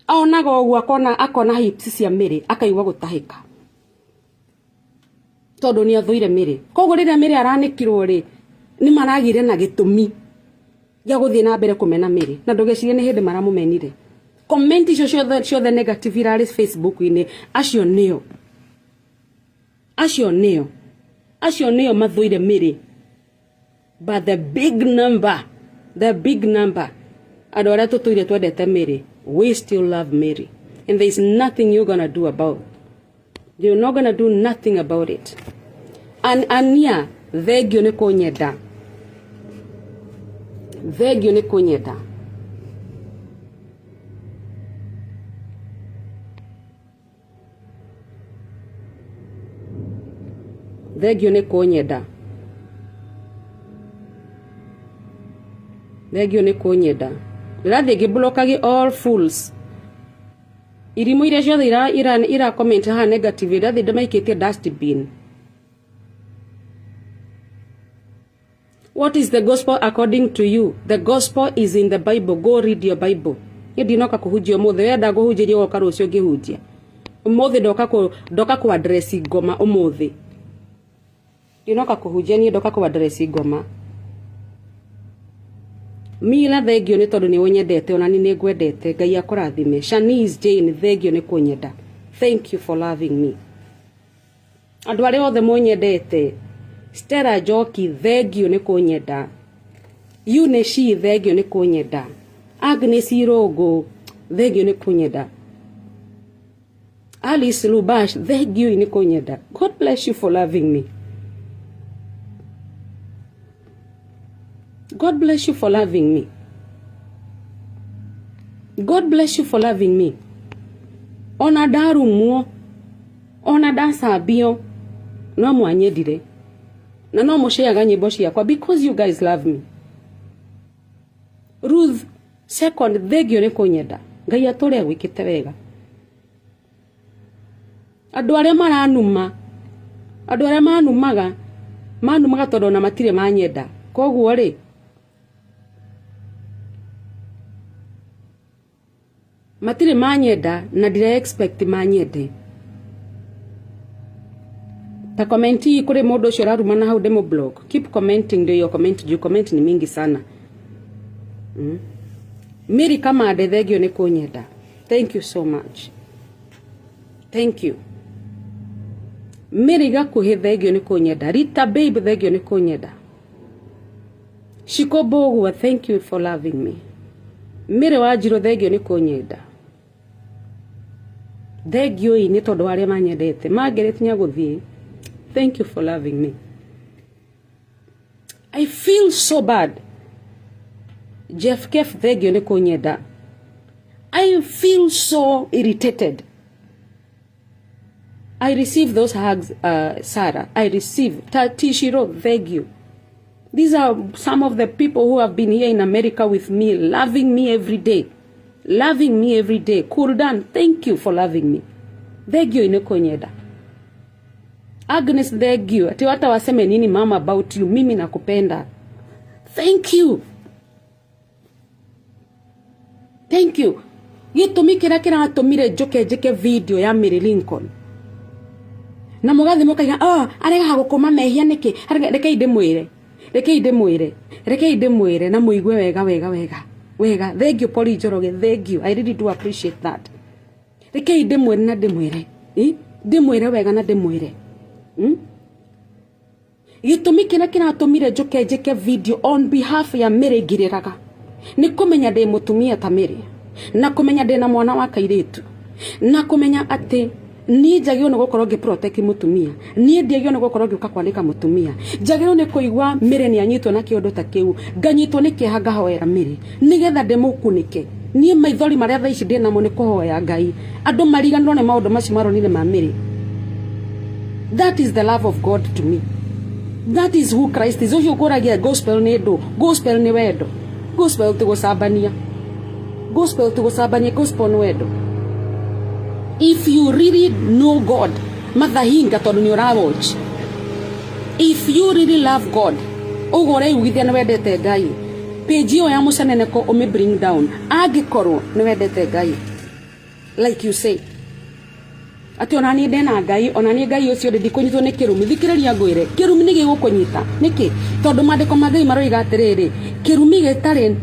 Onaga uguo akona akona hips cia Mary akaigua gutahika tondu ni athuire Mary. Koguo riria Mary aranikirwo ri ni maragire na gitumi gia guthie na mbere kumena Mary, na ndugecirie ni hindi maramumenire. Comment icio ciothe ciothe negative irari Facebook-ini, acio nio, acio nio, acio nio mathuire Mary. But the big number, the big number, andu aria tutuire twendete Mary, we still love Mary, and there is nothing you're gonna do about. You're not gonna do nothing about it. And Ania, thengio ni kunyenda, thengio ni kunyenda. Thengio ni kunyenda, thengio ni kunyenda. Ndirathiĩ ngĩblokagi all fools, irimũ iria ciothe ira ira ira comment haha negative, ndirathiĩ ndĩmaikĩtie dustbin. What is the gospel according to you? The gospel is in the Bible. Go read your Bible. Niĩ ndinoka kũhunjia ũmũthĩ, wenda ngũhunjĩrie woka rũciũ ngĩhunjia. Ũmũthĩ ndoka kũ ndoka kũ address ngoma ũmũthĩ. Ndinoka kũhunjia niĩ ndoka kũ address ngoma. Mila thengio nĩ tondũ nĩ ũnyendete ona ni nĩ ngwendete, Ngai akũrathime. Shanice Jane thengio nĩ kũnyenda. Thank you for loving me. Andũ arĩa othe mũnyendete, Stella Njoki thengio nĩ kũnyenda. Eunice thengio nĩ kũnyenda. Agnes Irũngũ thengio nĩ kũnyenda. Alice Lubash thengio nĩ kũnyenda. God bless you for loving me. God bless you for loving me. God bless you for loving me. Ona ndarumwo, ona ndacambio, no mwanyendire na no mũceaga nyĩmbo ciakwa because you guys love me. Ruth second thengio nĩ kũnyenda. Ngai atũre agwĩkĩte wega. Andũ arĩa maranuma, andũ arĩa manumaga, manumaga tondũ ona matirĩ manyenda. Koguo rĩ, matirĩ manyenda na ndira expect manyende. Ta comment hii kuri mundu ucio urarumana hau ndĩmũ block. Keep commenting, ndio your comment juu comment ni mingi sana. Mary Kamande thengio nĩ kũnyenda. Thank you so much. Thank you. Mary Gakuhi thengio nĩ kũnyenda. Rita babe thengio nĩ kũnyenda. Shiko Bogwa thank you for loving me. Mary Wanjiru thengio nĩ kũnyenda. Thengio ĩ nĩ tondũ wa arĩa manyendete mangeretie gũthiĩ. Thank you for loving me. I feel so bad. Jeff Kef thengio nĩ kũnyenda. I feel so irritated. I receive those hugs, Sarah. I receive. Tishiro, thank you. These are some of the people who have been here in America with me, loving me every day. Loving me every day. Kurdan, thank you for loving me. Thank you inekonyeda. Agnes, thank you. Ati hata waseme nini mama about you, mimi nakupenda. Thank you. Thank you. Gĩtũmi kĩrĩa kĩratũmire njoke njĩke video ya Mary Lincoln na mũgathi mũkaiga, oh, aregaga gũkũma mehia nĩkĩ? Rekei ndĩmwĩre, rekei ndĩmwĩre, rekei ndĩmwĩre na mũigue wega wega wega. Wega, thank you Polly Njoroge, thank you, I really do appreciate that. Rekei ndĩmwĩre na ndĩmwĩre, ndĩmwĩre wega na ndĩmwĩre. Gĩtũmi kĩrĩa kĩratũmire njũke njĩke video on behalf ya Mary ngirĩraga nĩ kũmenya ndĩ mũtumia ta Mary, na kũmenya ndĩ na mwana wa kairĩtu, na kũmenya atĩ niĩ njagĩrĩirwo nĩ gũkorwo ngĩ protect mũtumia, niĩ ndiagĩrĩirwo nĩ gũkorwo ngĩũka kwanĩka mũtumia, njagĩrĩirwo nĩ kũigua Mary nĩ anyitwo na kĩũndũ ta kĩu, nganyitwo nĩ kĩeha ngahoera Mary nĩgetha ndĩmũkunĩke. Niĩ maithori marĩa thaa ici ndĩ namo nĩ kũhoya Ngai andũ mariganĩrwo nĩ maũndũ macio maronire ma Mary. That is the love of God to me. That is who Christ is. Ũcio ũkũragia gospel nĩ ndũ, gospel nĩ wendo, gospel ti gũcambania, gospel ti gũcambania, gospel nĩ wendo. If you really know God, mathahinga tondũ nĩ ũra watch. If you really love God, ũguo ũreigithia nĩ wendete Ngai, page ĩyo ya mũceneneko ũmĩ bring down angĩkorwo nĩ wendete Ngai like you say atĩ ona niĩ ndena Ngai, ona niĩ Ngai ũcio ndĩ ndikũnyitwo nĩ kĩrumi. Thikĩrĩria ngwĩre, kĩrumi nĩ gĩgũkũnyita. Nĩkĩ? Tondũ maandĩko ma Ngai maroiga atĩrĩrĩ, kĩrumi gĩtarĩ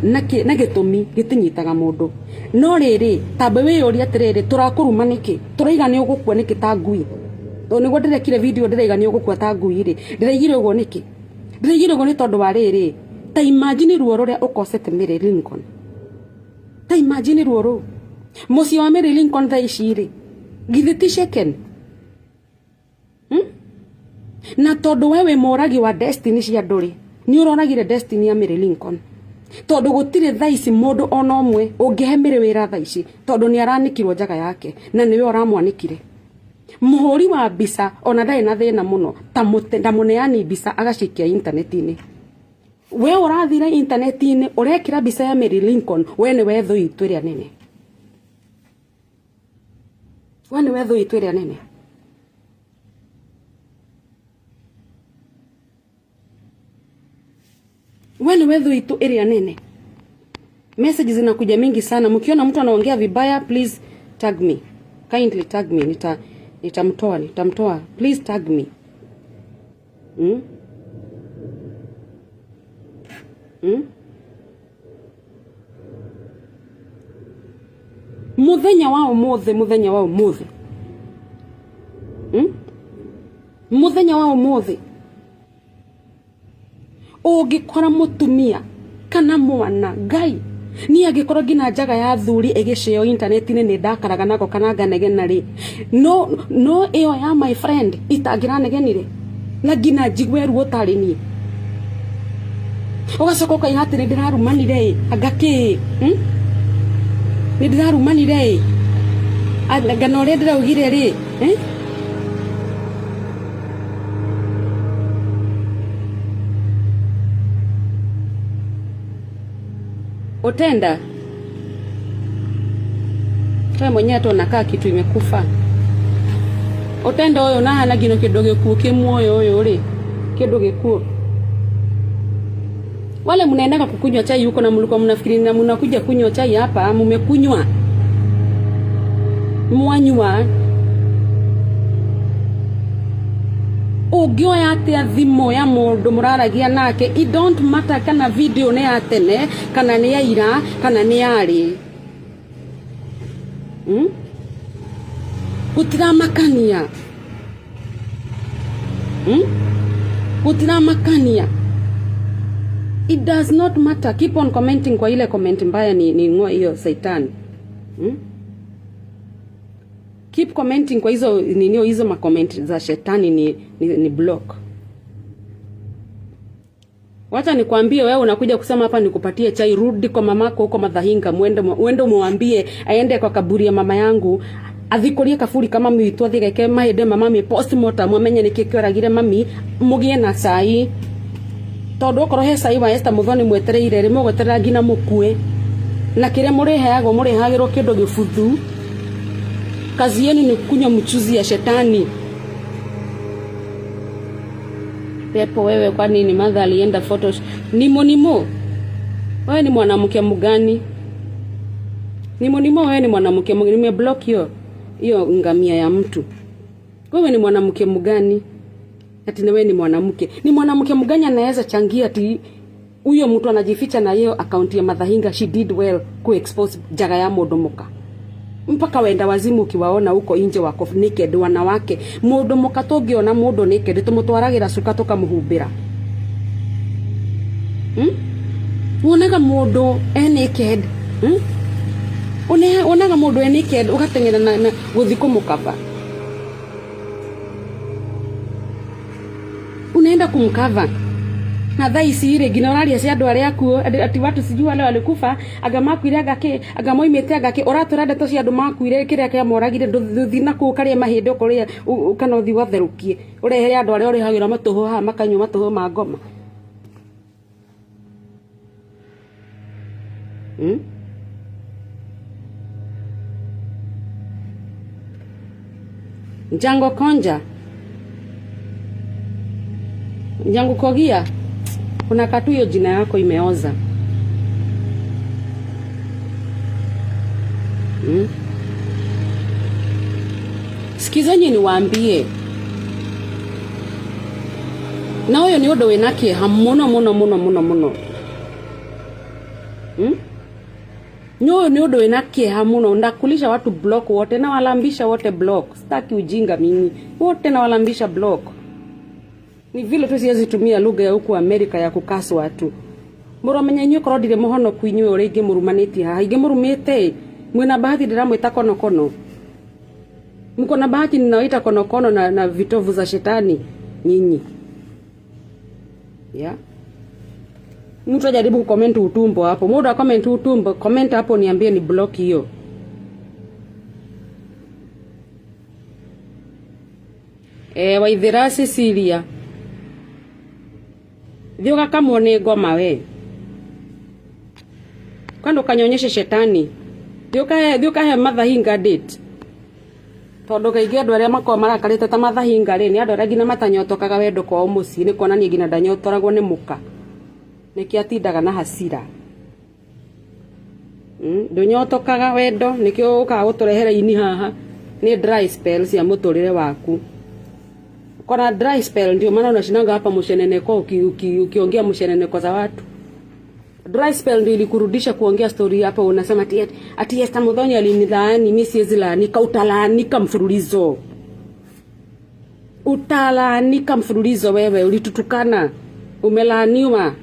na gĩtũmi gĩtinyitaga mũndũ. No rĩrĩ, tambe wĩyũrie atĩrĩrĩ, tũrakũruma nĩkĩ? Tũraiga nĩ ũgũkua nĩkĩ ta ngui? Tondũ nĩguo ndĩrekire video ndĩraiga nĩ ũgũkua ta ngui rĩ, ndĩraigire ũguo nĩkĩ? Ndĩraigire ũguo nĩ tondũ wa rĩrĩ, ta imagine ruo rũrĩa ũkosete Mary Lincoln. Ta imagine ruo rũu. Mũciĩ wa Mary Lincoln thaa ici rĩ, githĩ ti shaken? Na tondũ we wĩ mũragi wa destiny cia andũ rĩ, nĩ ũroragire destiny ya Mary Lincoln. Tondũ gũtirĩ thaa ici mũndũ ona ũmwe ũngĩhe Mary wĩra thaa ici, tondũ nĩ aranĩkirwo njaga yake na nĩwe ũramwanĩkire. Mũhũri wa mbica ona ndarĩ na thĩna mũno ta mũneani mbica agacikia intaneti-inĩ. We ũrathire intaneti-inĩ ũrekĩra mbica ya Mary Lincoln, we nĩwe thũ itũ ĩrĩa nene. We nĩwe thũ itũ ĩrĩa nene. We nĩwe thũ itũ ĩrĩa nene. Messages zinakuja mingi sana. Mkiona mtu anaongea vibaya, please tag me. Kindly tag me. Nitamtoa, nitamtoa. Please tag me. Muthenya wa umuthi, muthenya wa umuthi. Muthenya wa umuthi. Ũngĩkora mũtumia kana mwana Ngai niĩ angĩkorwo nginya njaga ya thuri ĩgĩceo intaneti-inĩ nĩ ndakaraga nako kana nganegena rĩ, no ĩyo ya my friend itangĩranegenire na nginya njigue ruo tarĩ niĩ. Ũgacoka ũkaiga atĩ nĩ ndĩrarumanire ĩ, anga kĩ? Nĩ ndĩrarumanire ĩ, anga na ũrĩa ndĩraugire rĩ, Utenda wewe mwenyewe hata unakaa kitu imekufa. Utenda ũyũ unahana nginya kĩndũ gĩkuũ kĩ muoyo ũyũ rĩ, kĩndũ gĩkuũ. Wale mnaendaga kukunywa chai huko na mlikuwa mnafikiri na mnakuja kunywa chai hapa, mumekunywa mwanyua. Ũngĩoya atĩa thimũ ya mũndũ mũraragia nake, it don't matter kana video nĩ ya tene kana nĩ ya ira kana nĩ ya rĩ. Gũtiramakania. Gũtiramakania. It does not matter. Keep on commenting kwa ile comment mbaya ni ngoa hiyo saitani. Keep commenting kwa hizo nini, hizo ma comment za shetani ni block. Wacha nikwambie, wewe unakuja kusema hapa nikupatie chai, rudi kwa mamako huko Mathahinga, mwende mwambie aende kwa kaburi ya mama yangu athikũrie kaburi kama mami witũ athigeke mahĩndĩ ma mami postmortem amenye nĩkĩ kĩoragire mami, mũgĩe na cai. Tondũ okorwo he cai wa Esther Muthoni mwetereire rĩ, mũgweterera nginya mũkue. Na kĩrĩa mũrĩheagwo mũrĩhagĩrwo kĩndũ gĩbuthu. Kazi yenu ni kunywa mchuzi ya shetani. Pepo wewe, kwa nini mother alienda photos? Nimo nimo. Wewe ni mwanamke mgani? Nimo nimo, wewe ni mwanamke mgani? Nimeblock hiyo ngamia ya mtu. Wewe ni mwanamke mgani? Ati na wewe ni mwanamke. Ni mwanamke mgani anaweza changia ati Huyo mtu anajificha na hiyo akaunti ya Mathahinga, she did well ku expose njaga ya mundu muka. Mpaka wenda wazimu ukiwaona huko nje wako naked wanawake. Mundu muka tungiona mundu naked tumutwaragira cuka tukamuhumbira. Wonaga mundu e naked. Wonaga mundu e naked ugateng'era na guthi kumukaba. Unaenda kumkava. Na thaa ici rĩ nginya ũraria cia andũ arĩa akuũ ati watu sijui wale walikufa anga makuire anga kĩ anga moimĩte anga kĩ ũratwĩra ndeto cia andũ makuire kĩrĩa kĩamoragire ndũthi na kũu ũkarĩe mahĩndĩ ũkũrĩa kana ũthiĩ ũgatherũkie ũrehere andũ arĩa ũrĩhagĩra matũhũ haha makanyua matũhũ ma ngoma. Njango konja Njango kogia kuna katu hiyo jina yako imeoza. Sikizeni niwaambie, na uyo ni undu wina kieha muno muno muno muno muno. Nyoyo ni undu wina kieha muno. Ndakulisha watu block wote na walambisha wote block. Sitaki ujinga mimi, wote na walambisha block. Ni vile tu siwezi tumia lugha ya huku Amerika ya kukaswa watu. Muramenya inyuĩ korwo ndirĩ mũhonoku inyuĩ ũrĩa ingĩmũrumanĩtie haha ingĩmũrumĩte mwĩna bahati ndĩramwĩta konokono. Mko na bahati ninawaita konokono na vitovu za shetani nyinyi. Yeah. Mtu ajaribu kucomment utumbo hapo. Muda comment utumbo, comment hapo niambie ni block hiyo. Waithira Cecilia. Thiĩ ũgakamwo nĩ ngoma we. Kwani ukanyonyeshe shetani. Thiĩ ũkahe Mathahinga date. Tondũ kaingĩ andũ arĩa makoragwo marakarĩte ta Mathahinga rĩ, nĩ andũ arĩa nginya matanyotokaga wendo kwao mũciĩ, nĩ kuonania nginya ndanyotoragwo nĩ mũka. Nĩkĩo atindaga na hasira. Ndũnyotokaga wendo, nĩkĩo ũkaga gũtũrehera ini haha. Nĩ dry spell cia mũtũrĩre waku. Kona dry spell ndio maana unashindanga hapa msheneneko ukiongea msheneneko za watu. Dry spell ndio ilikurudisha kuongea story hapa, unasema ati Esther Muthoni alinilaani, mimi siwezi laanika. Utalaanika mfululizo. Utalaanika mfululizo wewe, ulitutukana. Umelaaniwa.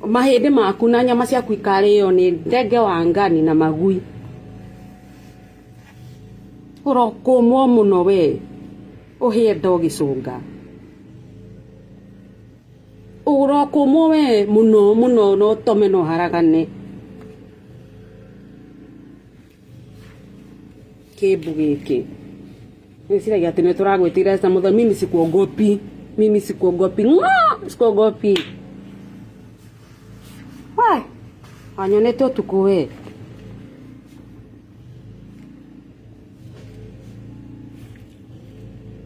Mahĩndĩ maku na nyama ciaku ikarĩo nĩ ndege wa ngani na magui. Ũrokũmwo mũno we. Ũhĩe ndogĩcũnga. Ũrokũmwo we mũno mũno no ũtome no haragane. Kĩmbu gĩkĩ. Nĩciragia atĩ nĩ tũragwĩtĩra Esther Muthoni. Mimi sikuogopi. Mimi sikuogopi. Ng'aa, sikuogopi. Why? Wanyonete ũtukũ we.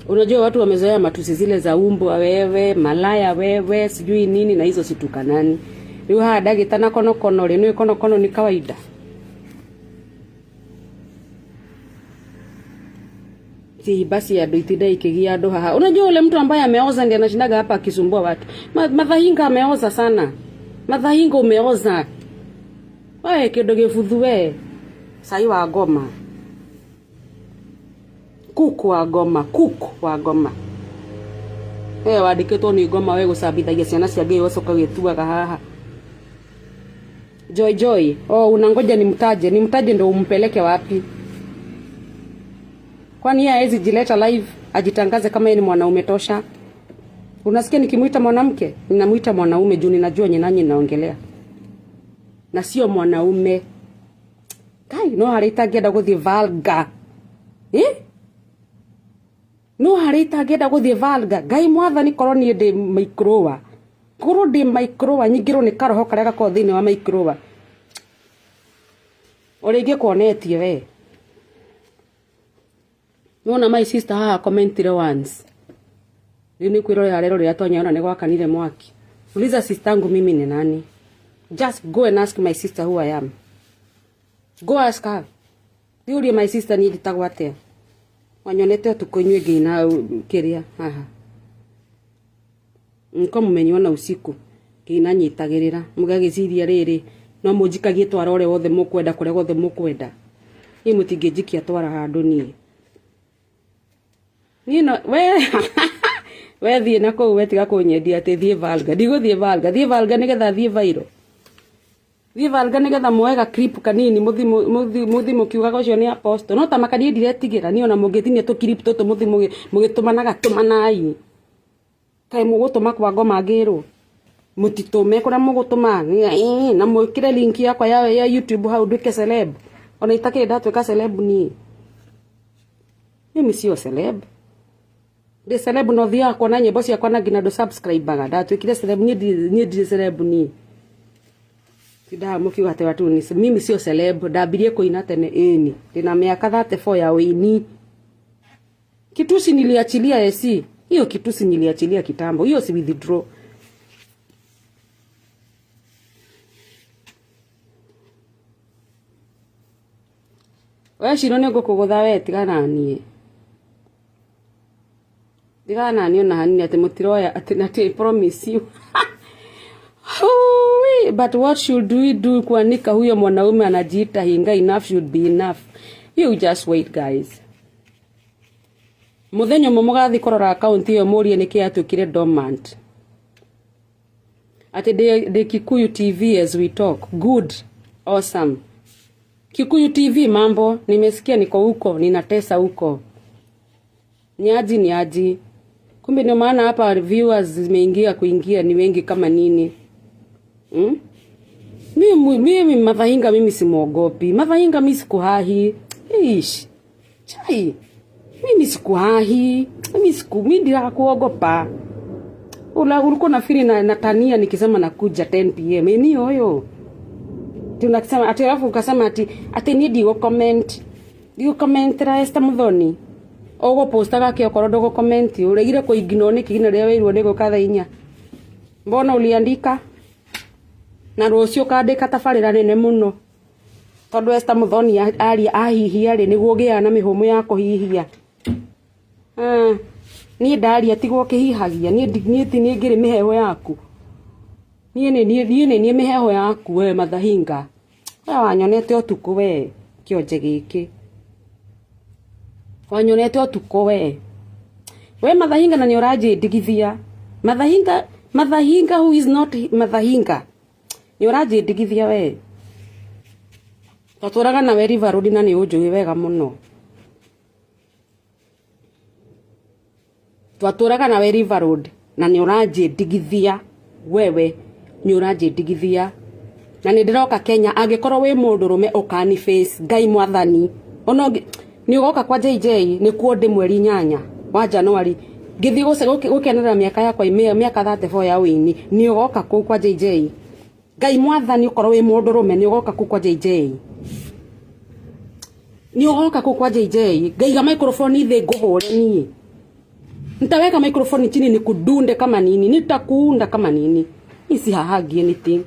Unajua watu wamezoea matusi zile za umbwa wewe, malaya wewe, sijui nini na hizo situkanani. Rĩu haha ndagĩtana konokono rĩ, nĩ konokono ni kawaida. Si basi andũ itinda ikigia andũ haha. Unajua ule mtu ambaye ameoza ndiye anashindaga hapa akisumbua watu. Mathahinga ameoza sana. Mathahinga umeoza. Wewe kĩndũ gĩbuthu we. Sai wa ngoma. Kuku wa ngoma, kuku wa ngoma. Wewe wandĩkĩtwo nĩ ngoma we gũcambithagia ciana cia Ngai ũgacoka ũgĩtuaga haha. Joy Joy, oh unangoja nimtaje, nimtaje ndio umpeleke wapi? Kwani yeye haezi jileta live ajitangaze kama yeye ni mwanaume tosha? Unasikia nikimuita mwanamke? Ninamuita mwanaume juu ninajua nye nanyi naongelea. Na sio mwanaume. Kai no harĩa itangĩenda gũthiĩ vulgar. Eh? No harĩa itangĩenda gũthiĩ vulgar. Ngai mwathani korwo niĩ ndĩ microwa. Korwo ndĩ microwa nyingĩrwo nĩ karoho karĩa gakoragwo thĩinĩ wa microwa. Ũrĩa ingĩkuonetie we. Nĩwona my sister haha commentire once. Rĩu nĩ kwĩrorera arerorera tonya ona nĩ gwakanire mwaki. Uliza sister yangu mimi ni nani. Just go and ask my sister who I am. Go ask her. Thiũrie my sister niĩ njĩtagwo atĩa. Wanyonete ũtukũ inyuĩ ngĩina kĩrĩa haha. Nko mumeniona usiku nginanyitagirira mugagiciria riri no munjikagie twara uria wothe mukwenda kuria guothe mukwenda. Ni mutinginjikia twara handu nie. Ni no we we thie na kuu we tiga kunyendia ati thie Valga. Ndigũthiĩ Valga, thiĩ Valga nigetha thiĩ viral. Thiĩ Valga nigetha muoe ga clip kanini muthi muthi mukiugaga ucio ni apostle. No ta makanie ndiretigĩra niĩ ona mũngĩtinia tũ clip tũtũ muthi mũgĩtũmanaga tũmanai. Kaĩ mũgũtũma kwa ngoma ngĩrwo mũtitũme kũrĩa mũgũtũma na mwĩkĩre link yakwa ya YouTube hau nduĩke celeb. Ona itakĩrĩ ndatuĩka celeb niĩ. Mimi sio celeb. Ndi celeb no thiaga kuona nyĩmbo ciakwa na nginya ndũ subscribe-aga. Ndatuĩkire celeb niĩ ndirĩ celeb niĩ. Tindaga mũkiuga atĩ watu ni mimi sio celeb. Ndambirie kũina tene ĩni. Ndĩna mĩaka 34 ya ũini. Kitusi niliachilia AC. Hiyo kitusi niliachilia kitambo. Hiyo si withdraw. We Shiro nĩ ngũkũgũtha we tigana na niĩ. Tigana na niĩ ona hanini atĩ mũtiroya atĩ na I promise you. Hui, but what should we do kuanika huyo mwanaume anajiita hinga? Enough should be enough. You just wait guys. Muthenya ũmwe mũgathiĩ kũrora account ĩyo mũrie nĩkĩ yatuĩkire dormant. Atĩ ndĩ Kikuyu TV as we talk. Good. Awesome. Kikuyu TV mambo, nimesikia niko huko, ninatesa huko. Niaji niaji. Kumbe ndio maana hapa viewers zimeingia kuingia ni wengi kama nini. Hmm? Mimi Mathahinga mimi simuogopi. Mathahinga mimi sikuhahi. Ish. Chai. Mimi sikuhahi. Mimi siku mimi ndirakuogopa. Ula ulikuwa nafikiri na natania nikisema nakuja 10 pm. Ni hoyo. Tunasema ati alafu ukasema ati ati ni ndigo comment. Ndigo comment ra Esther Muthoni. Ogo postaga kĩ okorwo ndũgũ comment uregire kũ ignore nĩkĩ nginya rĩrĩa wĩirwo nĩ gũka thaa inya. Mbona uliandika? Na rũciũ ũkandĩka tabarĩra nene mũno. Tondũ Esther Muthoni aria ahihia rĩ nĩguo ũgĩaga na mĩhũmũ ya kũhihia. Niĩ ndaria tigwo ũkĩhihagia niĩ ti niĩ ngĩrĩ mĩheho yaku. Niĩ nĩ niĩ nĩ mĩheho yaku we Mathahinga. We wanyonete ũtukũ we kĩonje gĩkĩ. Wanyonete ũtukũ we. We Mathahinga na nĩ ũranjĩndigithia. Mathahinga, Mathahinga who is not Mathahinga. Nĩ ũranjĩndigithia we. Twatũraga nawe River Road na nĩ ũnjũĩ wega mũno. Twatũraga nawe River Road na nĩ ũranjĩndigithia wewe nĩ ũranjĩndigithia. Na nĩ ndĩroka Kenya angĩkorwo wĩ mũndũrũme ũkani face Ngai mwathani. Ona nĩ ũgoka kwa JJ nĩkuo ndĩ mweri 8 wa Januari ngĩthiĩ gũkenerera mĩaka yakwa mĩaka 34 ya ũini nĩ ũgoka kũu kwa JJ. Ngai mwathani ũkorwo wĩ mũndũrũme nĩ ũgoka kũu kwa JJ. Nĩ ũgoka kũu kwa JJ. Ngaiga microphone thĩ ngũhũre niĩ. Nitaweka microphone chini nikudunde kama nini, nitakuunda kama nini. Isi hahagi anything.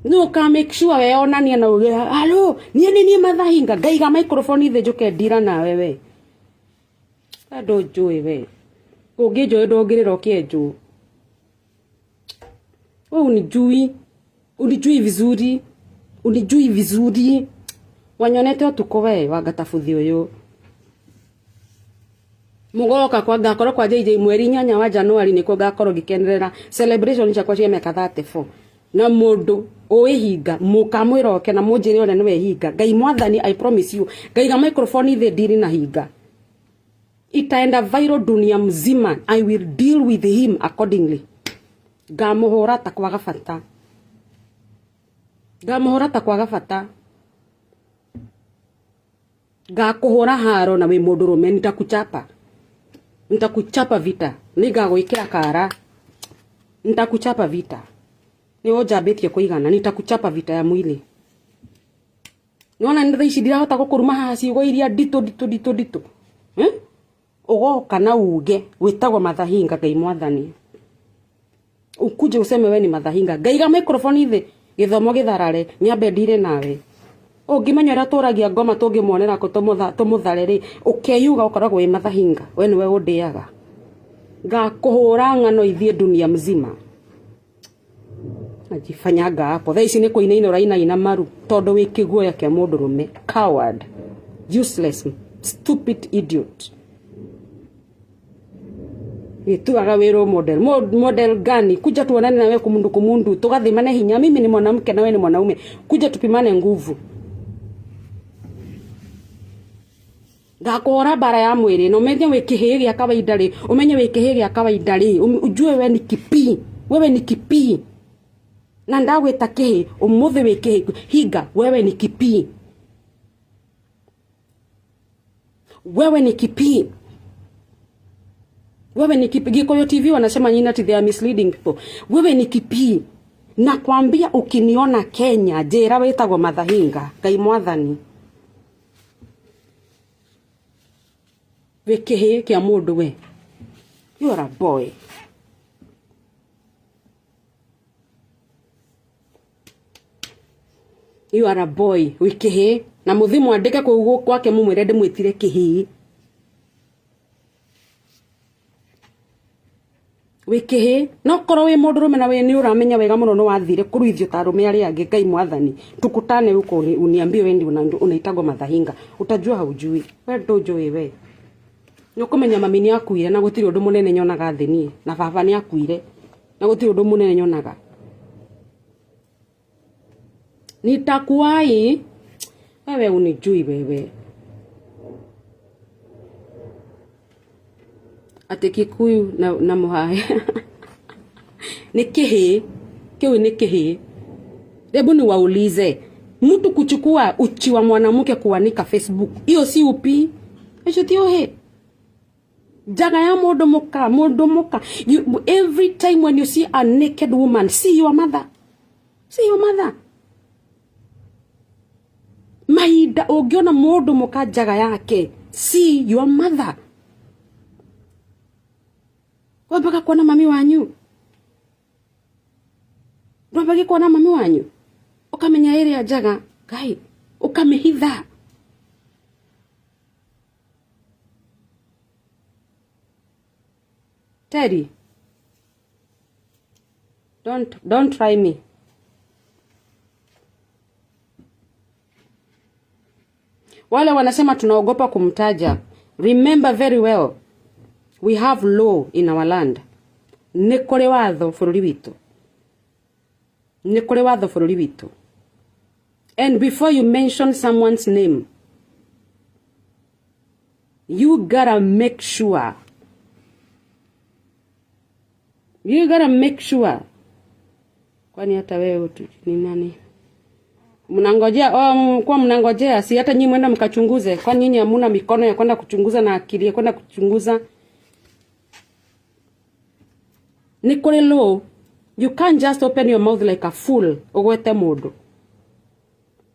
No ka make sure we onania na uge halo, niĩ nĩ niĩ Mathahinga, ngaiga microphone thĩ njuke ndira na wewe. We ndũnjũĩ we. Ũngĩnjũĩ ndũngĩrĩra ũkĩenjwo. We unijui, unijui vizuri, unijui vizuri. Wanyonete ũtukũ we wangatabuthi ũyũ. Mũgoka kwa ngakorwo kwa JJ mweri 8 wa Januari nĩkuo ngakorwo ngĩkenerera celebration ciakwa cia mĩaka 34. Na mũndũ ũĩ hinga mũkamwĩra oke na mũnjĩre ũrĩa nĩwe hinga. Ngai mwathani I promise you ngaiga microphone thĩ ndiri na hinga. Itaenda viral dunia mzima. I will deal with him accordingly. Ngamuhũra ta kwaga bata. Ngamuhũra ta kwaga bata. Ngakũhũra haro na wĩ mũndũrũme nitakuchapa. Nitakuchapa vita. Nĩngagwĩkĩra kara. Nitakuchapa vita. Nĩ ũnjambĩtie kũigana. Nitakuchapa vita ya mwili. Nĩwona nĩ thaa ici ndirahota gũkũruma haha ciugo iria nditũ nditũ nditũ nditũ. Ũgoka na uge wĩtagwo Mathahinga Ngai mwathani. Ukuje useme we ni Mathahinga. Ngaiga microphone thĩ gĩthomo gĩtharare nyambe ndire nawe. Ũngĩmenya ũrĩa tũragia ngoma tũngĩmuonera kũ tũmũthare rĩ, ũkeyuga ũkoragwo wĩ Mathahinga. We nĩwe ũndĩaga. Ngakũhũra ng'ano ithiĩ dunia mzima. Najifanyanga hapo. Thaa ici nĩ kũinaina ũrainaina maru tondũ wĩ kĩguoya kĩa mũndũrũme. Coward. Useless. Stupid idiot. Gĩtuaga wĩ role model. Model gani? Kuja tuonane nawe kumundu kumundu. Tugathimane hinya. Mimi ni mwanamke na wewe ni mwanaume. Kuja tupimane nguvu. Ngakũhũra mbara ya mwĩrĩ na ũmenye wĩ kĩhĩĩ gĩa kawaida rĩ, ũmenye wĩ kĩhĩĩ gĩa kawaida rĩ, ujue we ni kipii, wewe ni kipii. Na ndagwĩta kĩhĩĩ, ũmũthĩ wĩ kĩhĩĩ, hinga, wewe ni kipii. Wewe ni kipii. Wewe ni kipii. Gikuyu TV wanasema nyinyi ati they are misleading people. Wewe ni kipii. Nakwambia ukiniona Kenya, njĩra wĩtagwo Mathahinga, Ngai mwathani. Wĩ kĩhĩĩ kĩa mũndũ we. You are a boy. You are a boy. Wĩ kĩhĩĩ. Na mũthi mwandĩke kũu gwake mũmwĩre ndĩmwĩtire kĩhĩĩ. Wĩ kĩhĩĩ. No korwo wĩ mũndũrũme na wĩ nĩ ũramenya wega mũno nĩ wathire kũruithio ta arũme arĩa angĩ, Ngai mwathani. Tukutane huko uniambie wewe ndio unaitagwo Mathahinga. Utajua haujui. We ndũnjũĩ we. Nĩ ũkũmenya mami nĩ akuire na gũtirĩ ũndũ mũnene nyonaga thĩ niĩ. Na baba nĩ akuire na gũtirĩ ũndũ mũnene nyonaga. Nitakuwai. Wewe unijui wewe. Ati Kikuyu na Mũhaya. Nĩ kĩhĩĩ. Kĩu nĩ kĩhĩĩ. Hebu niwaulize, mtu kuchukua uchi wa mwanamke kuanika Facebook, hiyo si upi? Icio ti ũhĩ? Njaga ya mũndũ mũka, mũndũ mũka. You, every time when you see a naked woman, see your mother. See your mother. Mahinda ũngĩona mũndũ mũka njaga yake, see your mother. Wambaga kuona mami wanyu. Ndwambaga kuona mami wanyu. Ũkamenya ĩrĩa njaga, Ngai, ũkamĩhitha. Terry, don't try me. Wale wanasema tunaogopa kumtaja. Remember very well, we have law in our land. Nĩ kũrĩ watho bũrũri witũ. Nĩ kũrĩ watho bũrũri witũ. And before you mention someone's name, you gotta make sure. You gotta make sure. Kwani hata wewe ni nani? Mnangojea, oh, kwa mnangojea, si hata nyinyi mwenda mkachunguze. Kwani nyinyi hamuna mikono ya kwenda kuchunguza na akili ya kwenda kuchunguza? Ni kũrĩ law. You can't just open your mouth like a fool ũgwete mũndũ.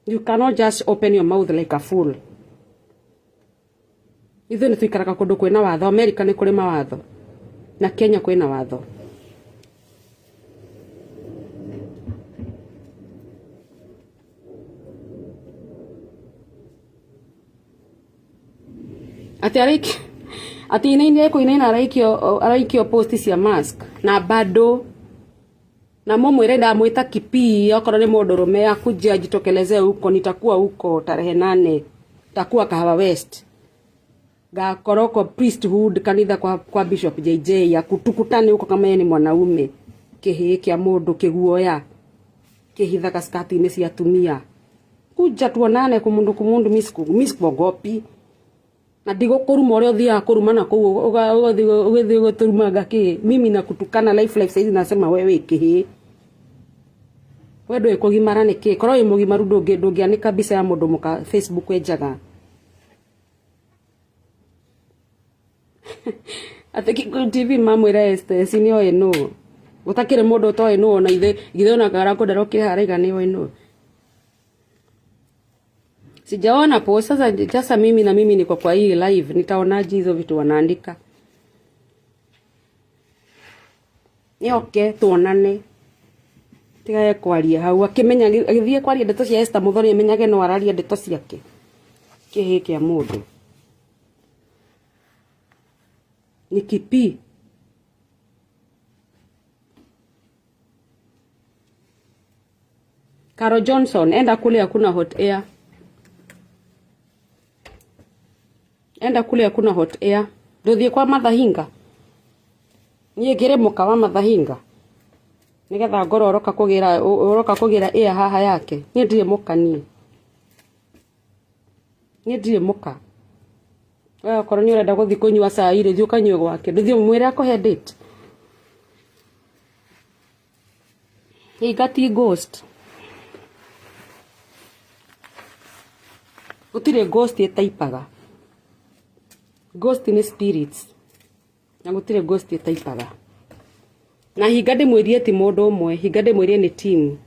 You cannot just open your mouth like a fool. Ithuĩ nĩ tũikaraga kũndũ kwĩna watho. America nĩ kũrĩ mawatho. Na Kenya kwĩna watho. Ati araiki ati inaina kũinaina araikio post cia mask na bado na mumwire ndamwita kipii, okorwo ni mũndũrũme akuje ajitokelezee huko, nitakuwa huko tarehe 8, takuwa Kahawa West, ngakorwo kwa priesthood kanitha kwa Bishop JJ, akutukutane huko kama yeye ni mwanaume. Kĩhĩĩ kĩa mũndũ kĩguoya kĩhithaga skati-inĩ cia atumia. Kuja tuonane kumundu kumundu, mi sikuogopi na ndigũkũruma ũrĩa ũthiaga kũruma na kũu ũgĩthiĩ gũtũrumanga kĩ. Mimi nakutukana life life saizi, nasema wewe kĩhĩĩ, we ndũĩ kũgimara nĩ kĩ. Korwo wĩ mũgimaru ndũngĩanĩka mbica ya mũndũ mũka Facebook ĩnjaga. Atĩ Kikuyu TV mamwĩra Esther nĩ oĩ nũ. Gũtakĩrĩ mũndũ ũtoĩ nũ, ona ithe githĩ ona Karakũ ndarokire haraiga nĩ oĩ nũ. Sijaona post sasa. Sasa mimi na mimi niko kwa hii live, nitaonaje hizo vitu wanaandika? Nĩoke tuonane, tigage kwaria hau akĩmenya agĩthiĩ kwaria ndeto cia Esther Muthoni, amenyage no araria ndeto ciake. Kĩhĩ kĩa mũndũ ni kipi. Carol Johnson, enda kule hakuna hot air. Enda kule hakuna hot air. Nduthie kwa Mathahinga. Niĩ ngĩrĩ mũka wa Mathahinga. Nĩgetha ngorwo ũroka kũgĩra ũroka kũgĩra air haha yake. Niĩ ndirĩ mũka niĩ. Niĩ ndirĩ mũka. We okorwo nĩ ũrenda gũthiĩ kũnyua cai rĩ, thiĩ ũkanyue gwake. Ndũthiĩ ũmwĩre akũhe date. Hinga ti ghost. Gũtirĩ ghost ĩtaipaga. Ghost nĩ spirits. Na gũtirĩ ghost ĩtaipaga. Na hinga ndĩmwĩrie ti mũndũ ũmwe, hinga ndĩmwĩrie nĩ team.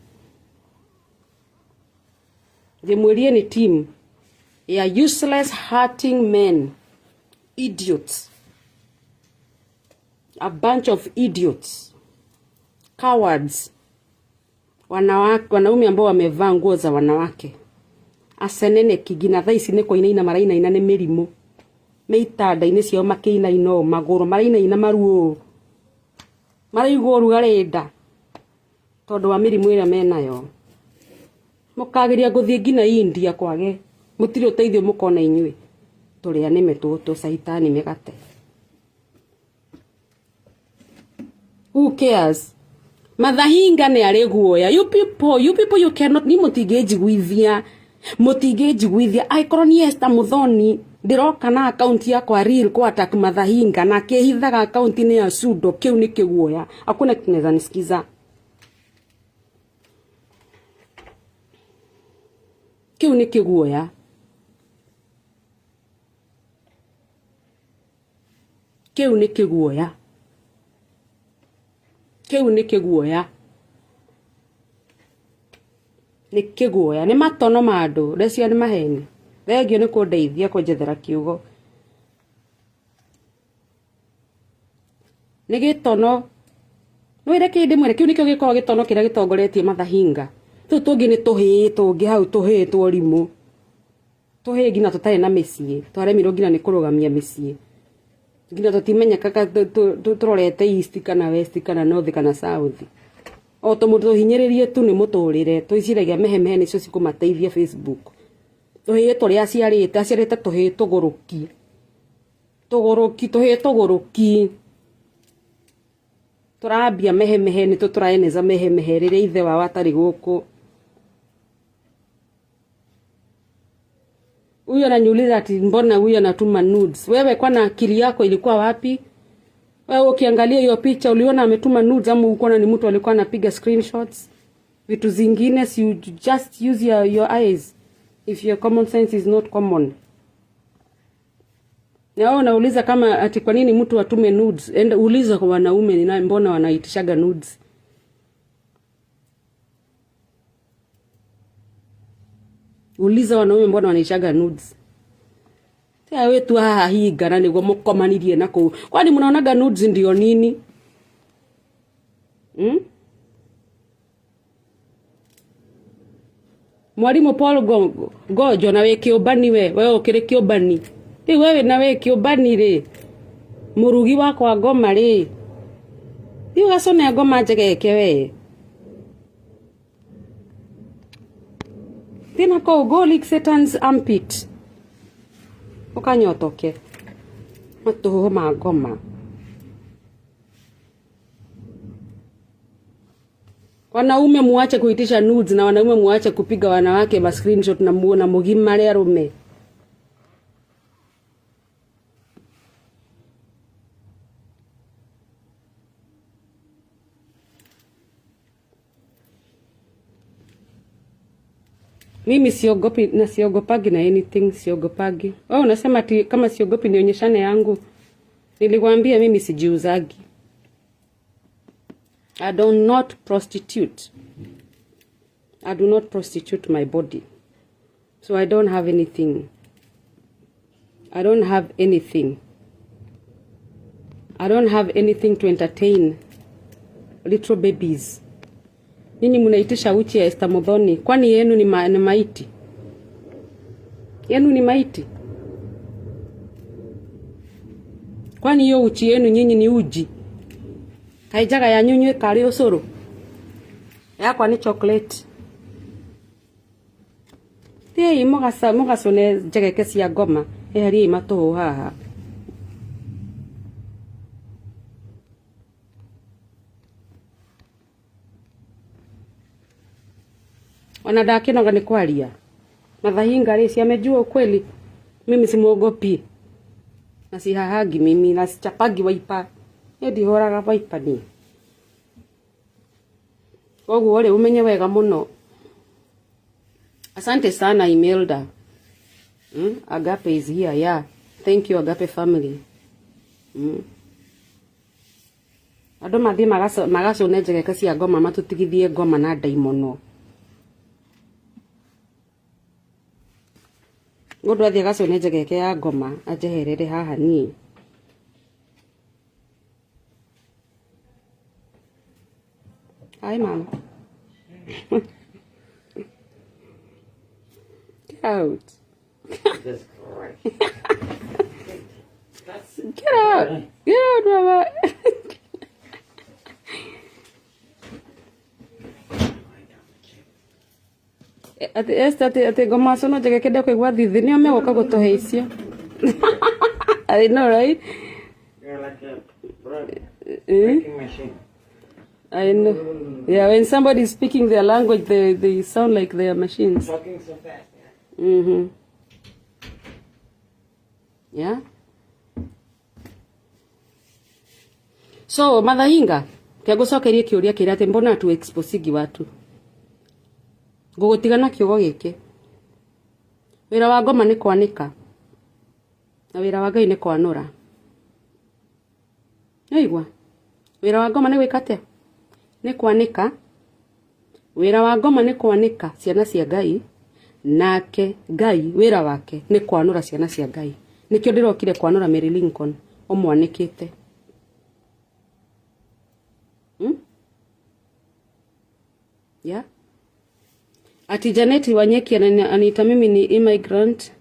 Ndĩmwĩrie nĩ team ya useless hurting men, idiots. A bunch of idiots, cowards, wanawake, wanaume ambao wamevaa nguo za wanawake aceneneki nginya thaa ici nĩ kũinaina marainaina nĩ mĩrimũ me itanda-inĩ ciao makĩinaina ũũ magũrũ marainaina maru ũũ maraigua ũrugarĩ nda tondũ wa mĩrimũ ĩrĩa menayo. Mũkageria gũthiĩ nginya India kwage mũtirĩ ũteithio mũkona inyuĩ tũrĩa nĩme tũtũ caitani mĩgate. Who cares? Mathahinga nĩ arĩ guoya. You people, you people, you cannot, ni mũtingĩnjiguithia. Mũtingĩnjiguithia. Angĩkorwo ni Esther Muthoni ndĩroka na akaunti yakwa real kwa attack Mathahinga na akĩhithaga akaunti-inĩ ya pseudo, kĩu nĩ kĩguoya. Hakuna kitu naweza nisikiza. Kĩu nĩ kĩguoya. Kĩu nĩ kĩguoya. Kĩu nĩ kĩguoya. Nĩ kĩguoya. Nĩ matono ma andũ. Rĩcio nĩ maheni. Thengio nĩ kũndeithia kũnjethera kiugo. Nĩ gĩtono. Nwĩre kĩ ndĩmwĩre kĩu nĩkĩo gĩkoragwo gĩtono kĩrĩa gĩtongoretie Mathahinga. Tũu tũngĩ nĩ tũhĩĩ tũngĩ hau tũhĩĩ tworimũ. Tũhĩĩ nginya tũtarĩ na mĩciĩ. Twaremirwo nginya nĩ kũrũgamia mĩciĩ. Nginya tũtimenyekaga tũrorete east kana west kana north kana south. O tũmũndũ tũhinyĩrĩrie tu nĩ mũtũrĩre. Twĩciragia mehemehe nĩcio cikũmateithia Facebook. Tũhĩĩ tũrĩa aciarĩte, aciarĩte tũhĩĩ tũgũrũki. Tũgũrũki, tũhĩĩ tũgũrũki. Tũrambia mehemehe nĩ tũraeneza mehemehe rĩrĩa ithe wao atarĩ gũkũ. Huyu ananiuliza ati mbona huyu anatuma nudes. Wewe kwana akili yako ilikuwa wapi? Wewe ukiangalia hiyo picha uliona ametuma nudes ama uliona ni mtu alikuwa anapiga screenshots? Vitu zingine si you just use your eyes if your common sense is not common. Na wewe unauliza kama ati kwa nini mtu atume nudes? Enda uliza kwa wanaume ni nani, mbona wanaitishaga nudes? Uliza wanaume mbona wanaitishaga nudes. Tia wetu haha hinga na niguo mukomanirie na kuu. Kwani mnaonaga nudes ndio nini? Hmm? Mwalimu Paul Gojo na wĩ kĩũmbani we, we ũkĩrĩ kĩũmbani. Rĩu wewe na wĩ kĩũmbani rĩ, mũrugi wakwa ngoma rĩ, thiĩ ũgacũne ngoma njegeke we. Thiĩ na kũu, go lick Satan's armpit. Ũkanyotoke. Matũhũhũ ma ngoma. Wanaume muache kuitisha nudes na wanaume muache kupiga wanawake ma screenshot na muona mugimare arume. Mimi siogopi na siogopagi na anything, siogopagi. Wewe unasema ati kama siogopi nionyeshane yangu. Nilikwambia mimi sijiuzagi. I do not prostitute. I do not prostitute my body. So I don't have anything. I don't have anything. I don't have anything to entertain little babies. Nyinyi mnaitisha uchi ya Esther Muthoni. Kwani yenu ni maiti? Yenu ni maiti? Kwani hiyo uchi yenu nyinyi ni uji? Kaijaga ya nyunyu kari usuru. Yakwa ni chocolate. Thiĩi mũgacũne njegeke cia ngoma, eheriai matũhũ haha. Ona ndakĩnoga nĩ kwaria. Mathahinga rĩ, si amejua ukweli. Mimi simuogopi. Na sihahagi mimi, na sichapagi waipa. Niĩ ndihũraga waipa niĩ. Koguo rĩ, umenye wega mũno. Asante sana Imelda. Agape is here, yeah. Thank you Agape family. Andũ mathiĩ magacũne njegeke cia ngoma matũtigithie ngoma na ndaimono. Mũndũ athiĩ agacũne njegeke ya ngoma anjeherere haha niĩ. Hi mama. Get out. Jesus Christ. Get out. Get out, mama. Ati Esther ati ati ngoma cono njegeke ndekũigua thithi nĩo megũka gũtũhe icio. I know, right? You're like a bread Eh? making machine. I know. Yeah, when somebody is speaking their language, they sound like they are machines. Talking so fast. Yeah. Yeah. So, Mathahinga, kĩagũcokerie kĩũria kĩrĩa atĩ mbona tu exposigi watu. Ngũgũtiga na kiugo gĩkĩ. Wĩra wa ngoma nĩ kwanĩka. Na wĩra wa Ngai nĩ kwanũra. Nĩwaigua? Wĩra wa ngoma nĩ gwĩka atĩa? Nĩ kwanĩka. Wĩra wa ngoma nĩ kwanĩka ciana cia Ngai, nake Ngai wĩra wake nĩ kwanũra ciana cia Ngai. Nĩkĩo ndĩrokire kwanũra Mary Lincoln ũmwanĩkĩte. Yeah? Ati Janet Wanyeki aniita mimi ni immigrant.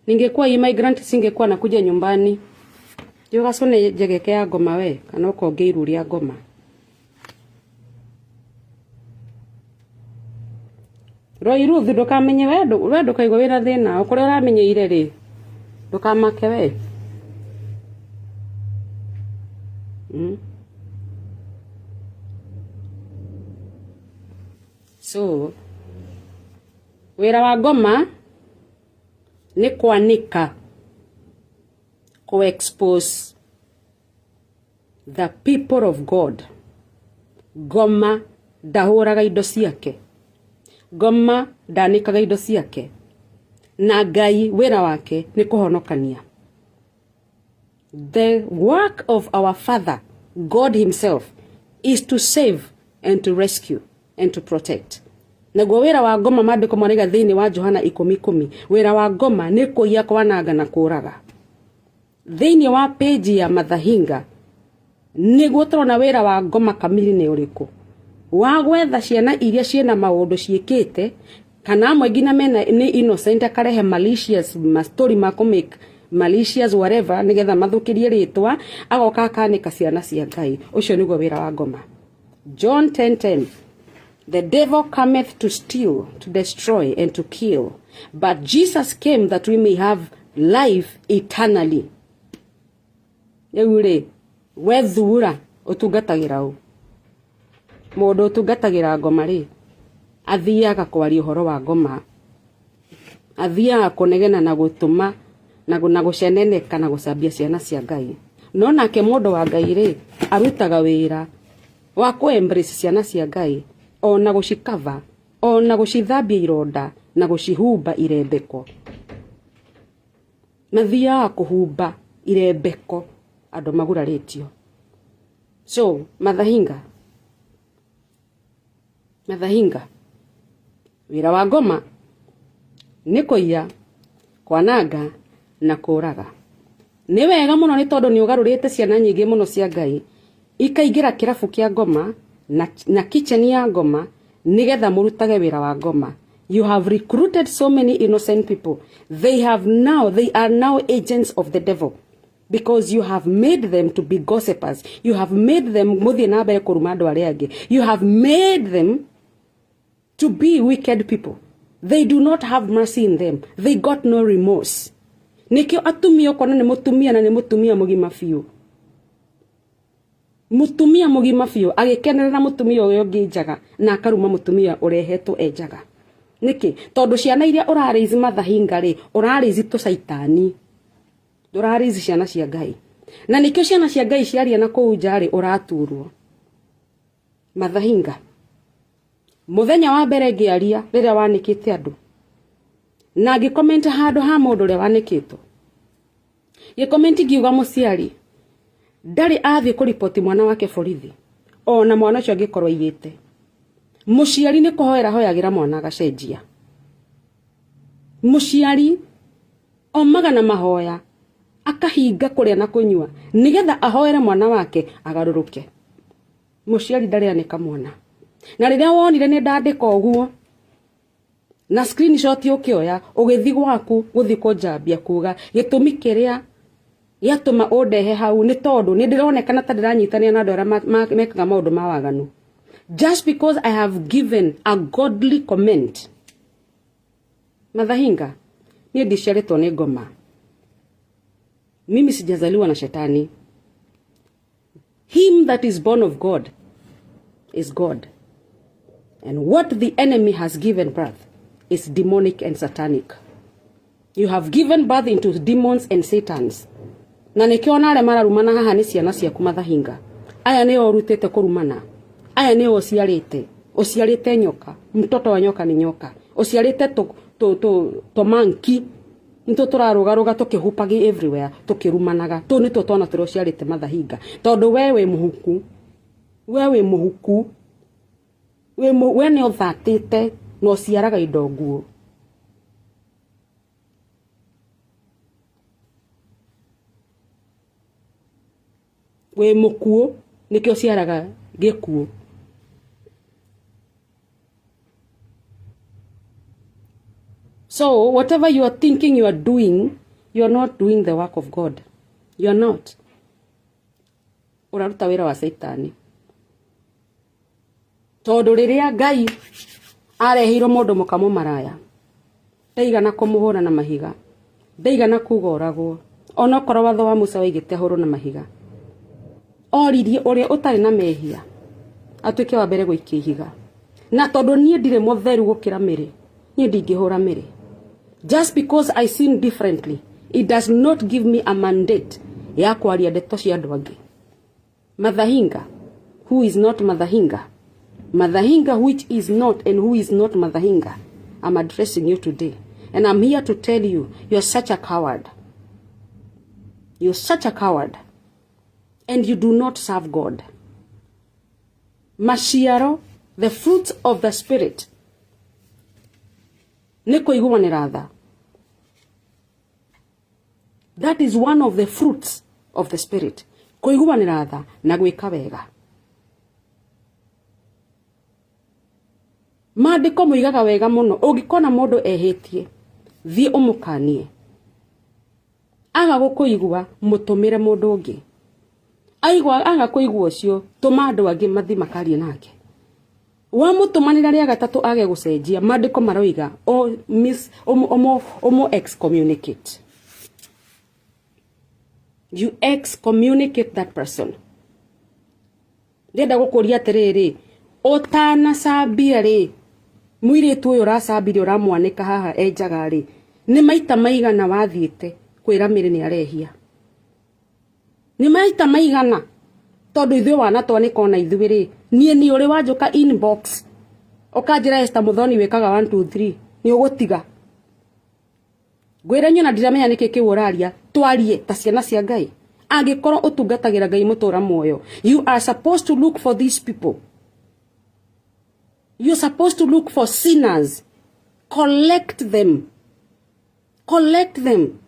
Ningekuwa immigrant singekuwa nakuja nyumbani. Thiĩ ũgacũne njegeke ya ngoma we kana ũkonge iru rĩa ngoma. Roy Ruth ndũkamenye we ndũkaigua wĩna thĩna o kũrĩa ũramenyeire rĩ ndũkamake we. So wĩra wa ngoma nĩ kwanĩka, ku-expose the people of God. Ngoma ndahũraga indo ciake, ngoma ndanĩkaga indo ciake, na Ngai wĩra wake nĩ kũhonokania. The work of our Father, God himself, is to save and to rescue and to protect. Naguo wĩra wa ngoma maandĩko maraiga thĩinĩ wa Johana 10:10, wĩra wa ngoma nĩ kũiya, kwananga na kũraga. Thĩinĩ wa page ya Mathahinga nĩguo tũrona wĩra wa ngoma kamiri nĩ ũrĩkũ, wa gwetha ciana iria ciĩna maũndũ ciĩkĩte kana amwe nginya mena nĩ innocent, akarehe malicious mastori ma kũ make malicious whatever nigetha mathũkĩrie rĩtwa, agoka akanĩka ciana cia Ngai. Ũcio nĩguo wĩra wa ngoma. John 10:10, the devil cometh to steal, to destroy and to kill, but Jesus came that we may have life eternally. Rĩu rĩ, we thura ũtungatagĩra ũ? Mũndũ ũtungatagĩra ngoma rĩ, athiaga kwaria ũhoro wa ngoma, athiaga kũnegena na gũtũma na gũceneneka na gũcambia ciana cia Ngai. No nake mũndũ wa Ngai rĩ, arutaga wĩra wa kũ embrace ciana cia Ngai, ona gũcikava, ona gũcithambia ironda na gũcihumba irembeko. Mathiaga kũhumba irembeko andũ magurarĩtio. So Mathahinga, Mathahinga, wĩra wa ngoma nĩ kũiya, kwananga na kũraga. Nĩ wega mũno nĩ tondũ nĩ ũgarũrĩte ciana nyingĩ mũno cia Ngai ikaingĩra kĩrabu kĩa ngoma na kitchen ya ngoma nĩgetha mũrutage wĩra wa ngoma. You have recruited so many innocent people. They are now agents of the devil, because you have made them to be gossipers. You have made them mũthiĩ na mbere kũruma andũ arĩa angĩ. You have made them to be wicked people. They do not have mercy in them. They got no remorse. Nikio atumia ukona ni mutumia na ni mutumia mugima biũ. Mutumia mugima biũ agĩkenerera mutumia ũrĩa ũngĩ njaga na akaruma mutumia ũrehetwo e njaga. Nĩkĩ? Tondũ ciana iria ũrarĩici mathahinga rĩ, ũrarĩici tũcaitani. Ndũrarĩici ciana cia Ngai. Na nĩkĩo ciana cia Ngai ciaria na kũu nja rĩ, ũraturwo. Mathahinga. Muthenya wa mbere ngĩaria rĩrĩa wanĩkĩte andũ na ngĩkomenti handũ ha mũndũ ũrĩa wanĩkĩtwo, gĩkomenti ngiuga mũciari ndarĩ athiĩ kũriboti mwana wake borithi ona mwana ũcio angĩkorwo aiyĩte. Mũciari nĩ kũhoera hoyagĩra mwana agacenjia. Mũciari omaga na mahoya akahinga kũrĩa na kũnyua nĩgetha ahoere mwana wake agarũrũke. Mũciari ndarĩ anĩka mwana. Na rĩrĩa wonire nĩ ndandĩka ũguo na screenshot ũkĩoya ũgĩthiĩ gwaku gũthiĩ kũnjambia kuga gĩtũmi kĩrĩa gĩatũma ũndehe hau nĩ tondũ nĩ ndĩronekana ta ndĩranyitanĩra na andũ arĩa mekaga maũndũ ma waganu. Just because I have given a godly comment. Mathahinga, niĩ ndiciarĩtwo nĩ ngoma. Mimi sijazaliwa na shetani. Him that is born of God is God. And what the enemy has given birth is demonic and satanic. You have given birth into demons and satans. Na nĩkĩo ona arĩa mararumana haha nĩ ciana ciaku mathahinga. Aya nĩo ũrutĩte kũrumana. Aya nĩo ũciarĩte. Ũciarĩte nyoka. Mtoto wa nyoka ni nyoka. Ũciarĩte tũmanki. Nĩtũ tũrarũgarũga tũkĩhupagi everywhere tũkĩrumanaga. Tũu nĩtuo twana tũrĩa ũciarĩte mathahinga. Tondũ we wĩ mũhuku. We wĩ mũhuku. We nĩ ũthatĩte na ũciaraga indo nguũ. Wĩ mũkuũ nĩkĩo ũciaraga gĩkuũ. So whatever you are thinking you are doing, you are not doing the work of God. You are not. Ũraruta wĩra wa Caitani. Tondũ rĩrĩa Ngai areheirwo mũndũ mũka mũmaraya, ndaigana kũmũhũra na mahiga, ndaigana kuga oragwo, onokorwo watho wa Musa waigĩte ahũrwo na mahiga. Oririe ũrĩa ũtarĩ na mehia atuĩke wa mbere gũikia ihiga. Na tondũ niĩ ndirĩ mũtheru gũkĩra Mĩrĩ, niĩ ndingĩhũra Mĩrĩ. Just because I sin differently, it does not give me a mandate ya kwaria ndeto cia andũ angĩ. Mathahinga, who is not Mathahinga? Mathahinga which is not and who is not Mathahinga. I'm addressing you today. And I'm here to tell you, you're such a coward. You're such a coward. And you do not serve God. Maciaro, the fruits of the Spirit, nĩ kũiguanĩra tha. That is one of the fruits of the Spirit. Kũiguanĩra tha na gwĩka wega. Maandĩko moigaga wega mũno, ũngĩkona mũndũ ehĩtie, thiĩ ũmũkanie. Aga gũkũigua, mũtũmĩre mũndũ ũngĩ. Aigua aga kũigua ũcio, tũma andũ angĩ mathiĩ makarie nake. Wamũtũmanĩra rĩa gatatũ age gũcenjia, maandĩko maroiga ũmũ excommunicate. You excommunicate that person. Ndĩrenda gũkũria atĩrĩrĩ, ũtanacambia rĩ, mũirĩtu ũyũ ũracambirie ũramwanĩka haha enjaga rĩ, nĩ maita maigana wathiĩte kwĩra Mĩrĩ nĩ arehia? Nĩ maita maigana? Tondũ ithuĩ wana twanĩka ona ithuĩ rĩ, niĩ nĩ ũrĩ wanjũka inbox ũkanjĩra Esther Muthoni wĩkaga 1 2 3 nĩ ũgũtiga. Ngwĩra niĩ ona ndiramenya nĩkĩ kĩu ũraria, twarie ta ciana cia Ngai. Angĩkorwo ũtungatagĩra Ngai mũtũra muoyo, you are supposed to look for these people. You're supposed to look for sinners. Collect them. Collect them.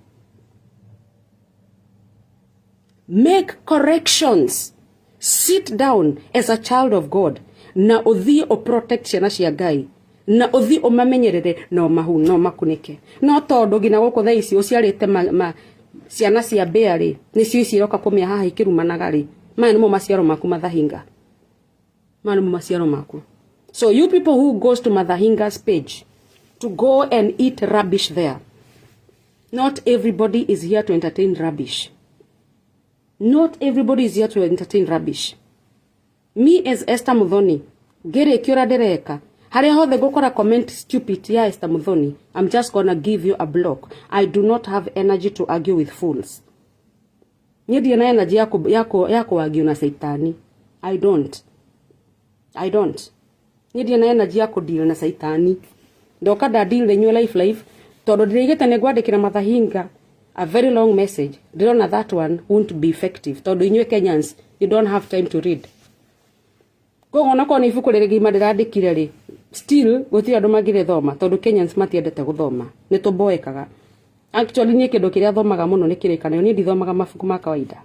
Make corrections. Sit down as a child of God. Na ũthiĩ ũprotect ciana cia Ngai. Na ũthiĩ ũmamenyerere na ũmahu na ũmakunĩke. No tondũ nginya gũkũ thaa ici ũciarĩte ciana cia mbĩa rĩ, nĩcio ici iroka kũmĩa haha ikĩrumanaga rĩ, maya nĩmo maciaro maku mathahinga. Maya nĩmo maciaro maku. So you people who goes to Mathahinga's page, To go and eat rubbish there. Not everybody is here to entertain rubbish. Not everybody is here to entertain rubbish. Me as Esther Muthoni, ngĩrĩkia ũrĩa ndĩreka, harĩa hothe ngũkora comment stupid ya Esther Muthoni, I'm just gonna give you a block. I do not have energy to argue with fools. Niĩ ndirĩ na energy ya kũ argue na caitani. I don't. I don't. Niĩ ndirĩ na energy ya kũ deal na caitani. Ndoka nda deal na inyuĩ life life, tondũ ndĩraigĩte nĩ ngwandĩkĩra Mathahinga a very long message. Ndĩrona that one won't be effective, tondũ inyuĩ Kenyans, you don't have time to read. Koguo onakorwo nĩ ibuku rĩrĩ gima ndĩrandĩkire rĩ, still gũtirĩ andũ mangĩrĩthoma, tondũ Kenyans matiendete gũthoma, nĩ tũboekaga. Actually, niĩ kĩndũ kĩrĩa thomaga mũno nĩ kĩrĩkanĩro. Niĩ ndithomaga mabuku ma kawaida.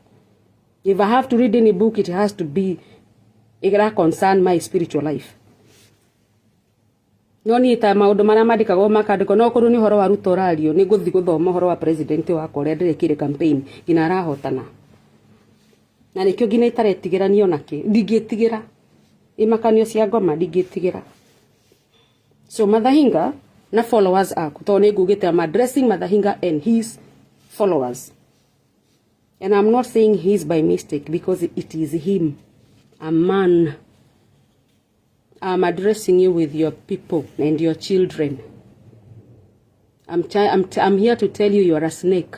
If I have to read any book, it has to be ĩra concern my spiritual life. No niĩ ta maũndũ marĩa mandĩkagwo makandĩkwo, no korwo nĩ ũhoro wa Ruto ũrario, nĩ ngũthiĩ gũthoma ũhoro wa president wakwa ũrĩa ndĩrekire campaign nginya arahotana, na nĩkĩo nginya itaretigĩra niĩ onakĩ. Ndingĩtigĩra imakanio cia ngoma, ndingĩtigĩra. So Mathahinga na followers aku, tondũ nĩ ngugĩte I'm addressing Mathahinga and his followers, and I'm not saying his by mistake, because it is him, a man. I'm addressing you with your people and your children. I'm here to tell you, you are a snake.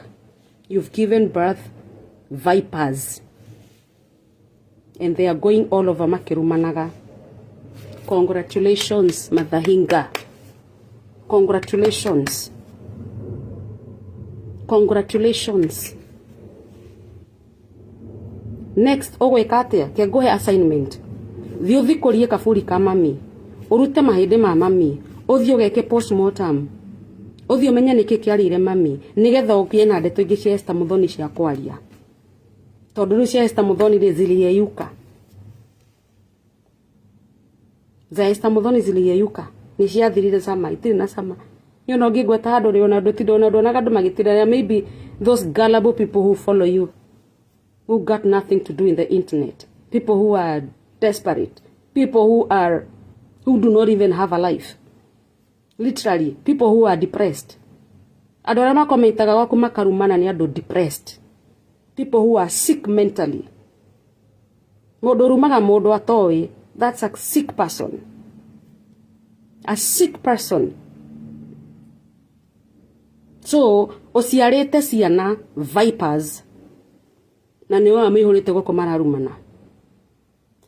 You've given birth vipers, and they are going all over makirumanaga. Congratulations, Mathahinga. Congratulations. Congratulations. Next ũgwĩka atĩa? Ke ngũhe assignment. Thiĩ ũthikũrie kaburi ka mami, ũrute mahĩndĩ ma mami, ũthiĩ ũgeke postmortem, ũthiĩ ũmenye nĩkĩ kĩarĩire mami, nĩgetha ũgĩe na ndeto ingĩ cia Esther Muthoni cia kwaria, tondũ rĩu cia Esther Muthoni rĩ ziliyeyuka. Za Esther Muthoni ziliyeyuka, nĩ ciathirire cama, itirĩ na cama. Niĩ ona ũngĩngweta handũ rĩ, ona ndũtinda, ona nduonaga andũ magĩtinda. Maybe those gullible people who follow you, who got nothing to do in the internet, people who are desperate, people who do not even have a life, literally people who are depressed. Andũ arĩa makomentaga gwaku makarumana nĩ andũ depressed, people who are sick mentally. Mũndũ ũrumaga mũndũ atoĩ, that's a sick person, a sick person. So ũciarĩte ciana vipers, na nĩ wao mĩihũrĩte gũkũ mararumana.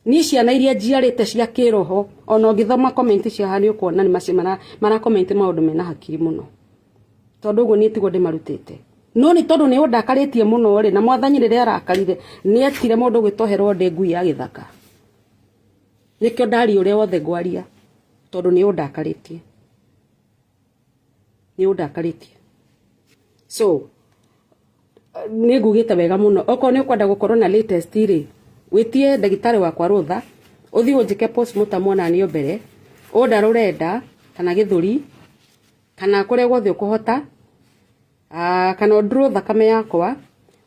Niĩ ciana iria njiarĩte cia kĩroho, ona ũngĩthoma comment cia haha nĩ ũkuona nĩ macio mara comment maũndũ mena hakiri mũno, tondũ ũguo niĩ tiguo ndĩmarutĩte. No nĩ tondũ nĩ ũndakarĩtie mũno rĩ, na Mwathani rĩrĩa arakarire nĩ etire mũndũ gwĩtwo Herode ngui ya gĩthaka. Nĩkĩo ndaria ũrĩa wothe ngwaria, tondũ nĩ ũndakarĩtie, nĩ ũndakarĩtie. So nĩ ngugĩte wega mũno, okorwo nĩ ũkwenda gũkorwo na latest rĩ, wĩtie ndagĩtarĩ wakwa rũtha, ũthiĩ ũnjĩke postmortem onanio mbere, ũndarũre nda kana gĩthũri kana kũrĩa guothe ũkũhota, kana ũndurwo thakame yakwa,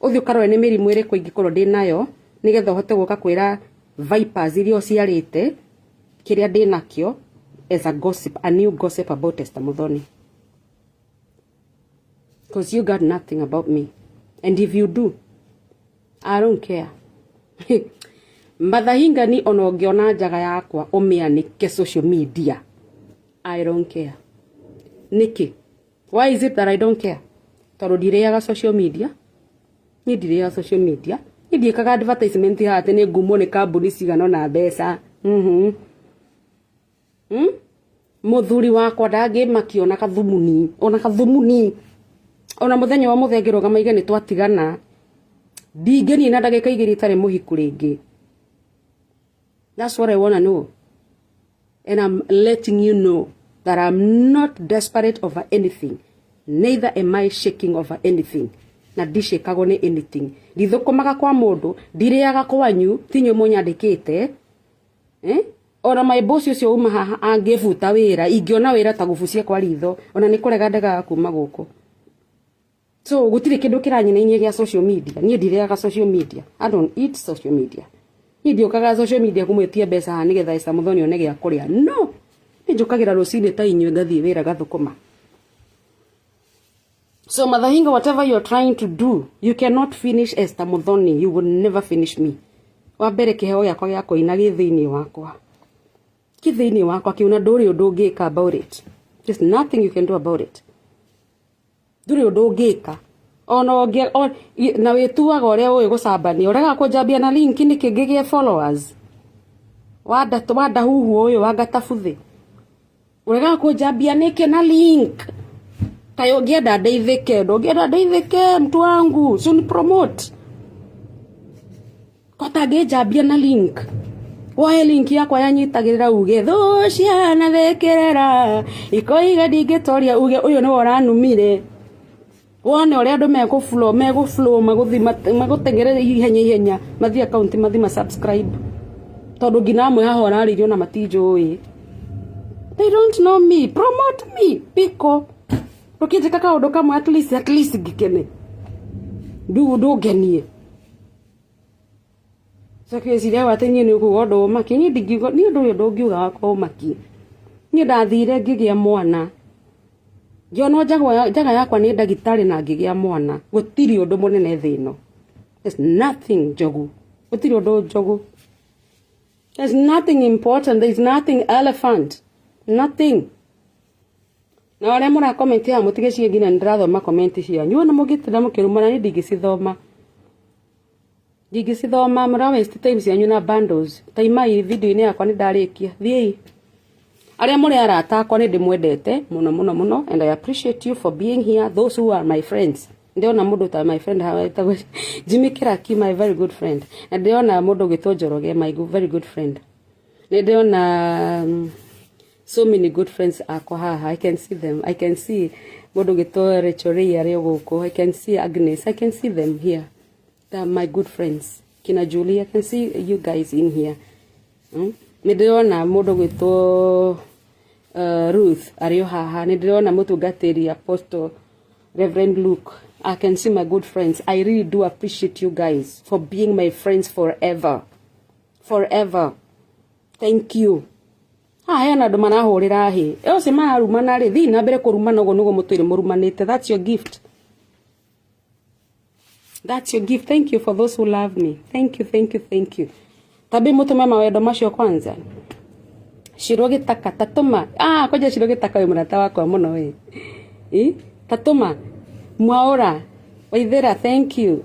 ũthiĩ ũkarore nĩ mĩrimũ ĩrĩkũ ingĩkorwo ndĩ nayo, nĩgetha ũhote gũka kwĩra vipers iria ũciarĩte kĩrĩa ndĩ nakĩo as a gossip, a new gossip about Esther Muthoni, because you got nothing about me, and if you do, I don't care. Mathahinga ni ona ũngĩona njaga yakwa ũmĩanĩke social media, I don't care. Nĩkĩ? Why is it that I don't care? Tondũ ndirĩaga social media. Niĩ ndirĩaga social media. Niĩ ndiĩkaga advertisement haha atĩ nĩ ngumwo nĩ kambuni cigana ũna mbeca. Mũthuri wakwa ndangĩmakia ona kathumuni, ona kathumuni. Ona mũthenya wa mũthenya ngĩrũgama ige nĩ twatigana, ndingĩnina ndagĩka 2 itarĩ mũhiku rĩngĩ. That's what I wanna know, and I'm letting you know that I'm not desperate over anything, neither am I shaking over anything, na ndicĩkagwo nĩ anything. Ndithũkũmaga kwa mũndũ, ndirĩaga kwanyu, tinyuĩ mũnyandĩkĩte, eh? Ona my boss ũcio uma haha angĩbuta wĩra, ingĩona wĩra ta gũbucia kwa ritho, ona nĩ kũrega ndegaga kuma gũkũ. So gũtirĩ kĩndũ kĩranyinainia gĩa social media. Niĩ ndirĩaga social media. I don't eat social media. Niĩ ndiũkaga social media kũmwĩtia mbeca haha nĩgetha Esther Muthoni one gĩa kũrĩa. No, niĩ Njũkagĩra rũcinĩ ta inyuĩ ngathiĩ wĩra gathũkũma. So Mathahinga, whatever you're trying to do, you cannot finish Esther Muthoni. You will never finish me. Wa mbere kĩheo gĩakwa gĩa kũina gĩ thĩinĩ wakwa. Kĩ thĩinĩ wakwa kĩu na ndũrĩ ũndũ ũngĩka about it. There's nothing you can do about it. Ndũrĩ ũndũ ũngĩka. Ona ũngĩ na wĩtuaga ũrĩa ũĩ gũcambania. Ũregaga kũnjambia na link nĩkĩ ngĩgĩe followers. Wanda wanda huhu ũyũ wangatabuthĩ. Ũregaga kũnjambia nĩkĩ na link. Kaĩ ũngĩenda ndeithĩke, ndũngĩenda ndeithĩke mtu wangu, si unipromote. Kotangĩnjambia na link. Woe link yakwa yanyitagĩrĩra uge thũ ciana thekera ikoiga ndingĩtoria uge ũyũ nĩwe ũranumire. Wone ũrĩa andũ megũflow megũflow magũthi magũteng'ere ihenya ihenya mathiĩ account mathiĩ ma subscribe tondũ nginya amwe haha ũrarĩirio na matinjũĩ. They don't know me. Promote me. Biko. Ndũkĩnjĩka kaũndũ kamwe at least ngĩkene. Ndũngenie. Coke wĩcirie atĩ niĩ nĩ ũkuga ũndũ ũmakie. Niĩ ndingiuga niĩ ũndũ ũyũ ndũngiuga wakwa ũmakie. Niĩ ndathire ngĩgĩa mwana. Ngĩonwo njaga yakwa nĩ ndagĩtarĩ na ngĩgĩa mwana. Gũtirĩ ũndũ mũnene thĩ ĩno. There's nothing njogu. Gũtirĩ ũndũ njogu. There's nothing important. There's nothing elephant. Nothing. Na arĩa mũra comment haha mũtige ciĩ nginya nĩ ndĩrathoma comment cianyu. Ona mũngĩtinda mũkĩrumana niĩ ndingĩcithoma. Ndingĩcithoma mũra waste time cianyu na bundles. Taimai video-inĩ yakwa nĩ ndarĩkia. Thiĩi. Arĩa mũrĩ arata akwa nĩ ndĩmwendete mũno mũno mũno and I appreciate you for being here. Those who are my friends. Ndĩrona mũndũ ta my friend hawa etagwo Jimmy Kiraki, my very good friend. Na ndĩrona mũndũ ũgwĩtwo Njoroge, my very good friend. Nĩ ndĩrona so many good friends akwa haha. I can see them. I can see mũndũ ũgwĩtwo Rachel Ray arĩ o gũkũ. I can see Agnes. I can see them here. They are my good friends. Kina Julie, I can see you guys in here. Nĩ ndĩrona mũndũ ũgwĩtwo Ruth arĩ o haha. Nĩ ndĩrona mũtungatĩri Apostle Reverend Luke. I can see my good friends. I really do appreciate you guys for being my friends forever. Forever. Thank you. Haha hena andũ marahũrĩra hĩ. Ũcio mararumana rĩ, thiĩ na mbere kũrumana ũguo nĩguo mũtũire mũrumanĩte. That's your gift. That's your gift. Thank you for those who love me. Thank you, thank you, thank you. Tabi mũtũme mawendo macio kwanza. Shiro gĩtaka tatũma. Ah, kwanja Shiro gĩtaka wĩ mũrata wakwa mũno ĩ. Ĩ? Tatũma. Mwaũra. Waithĩra, thank you.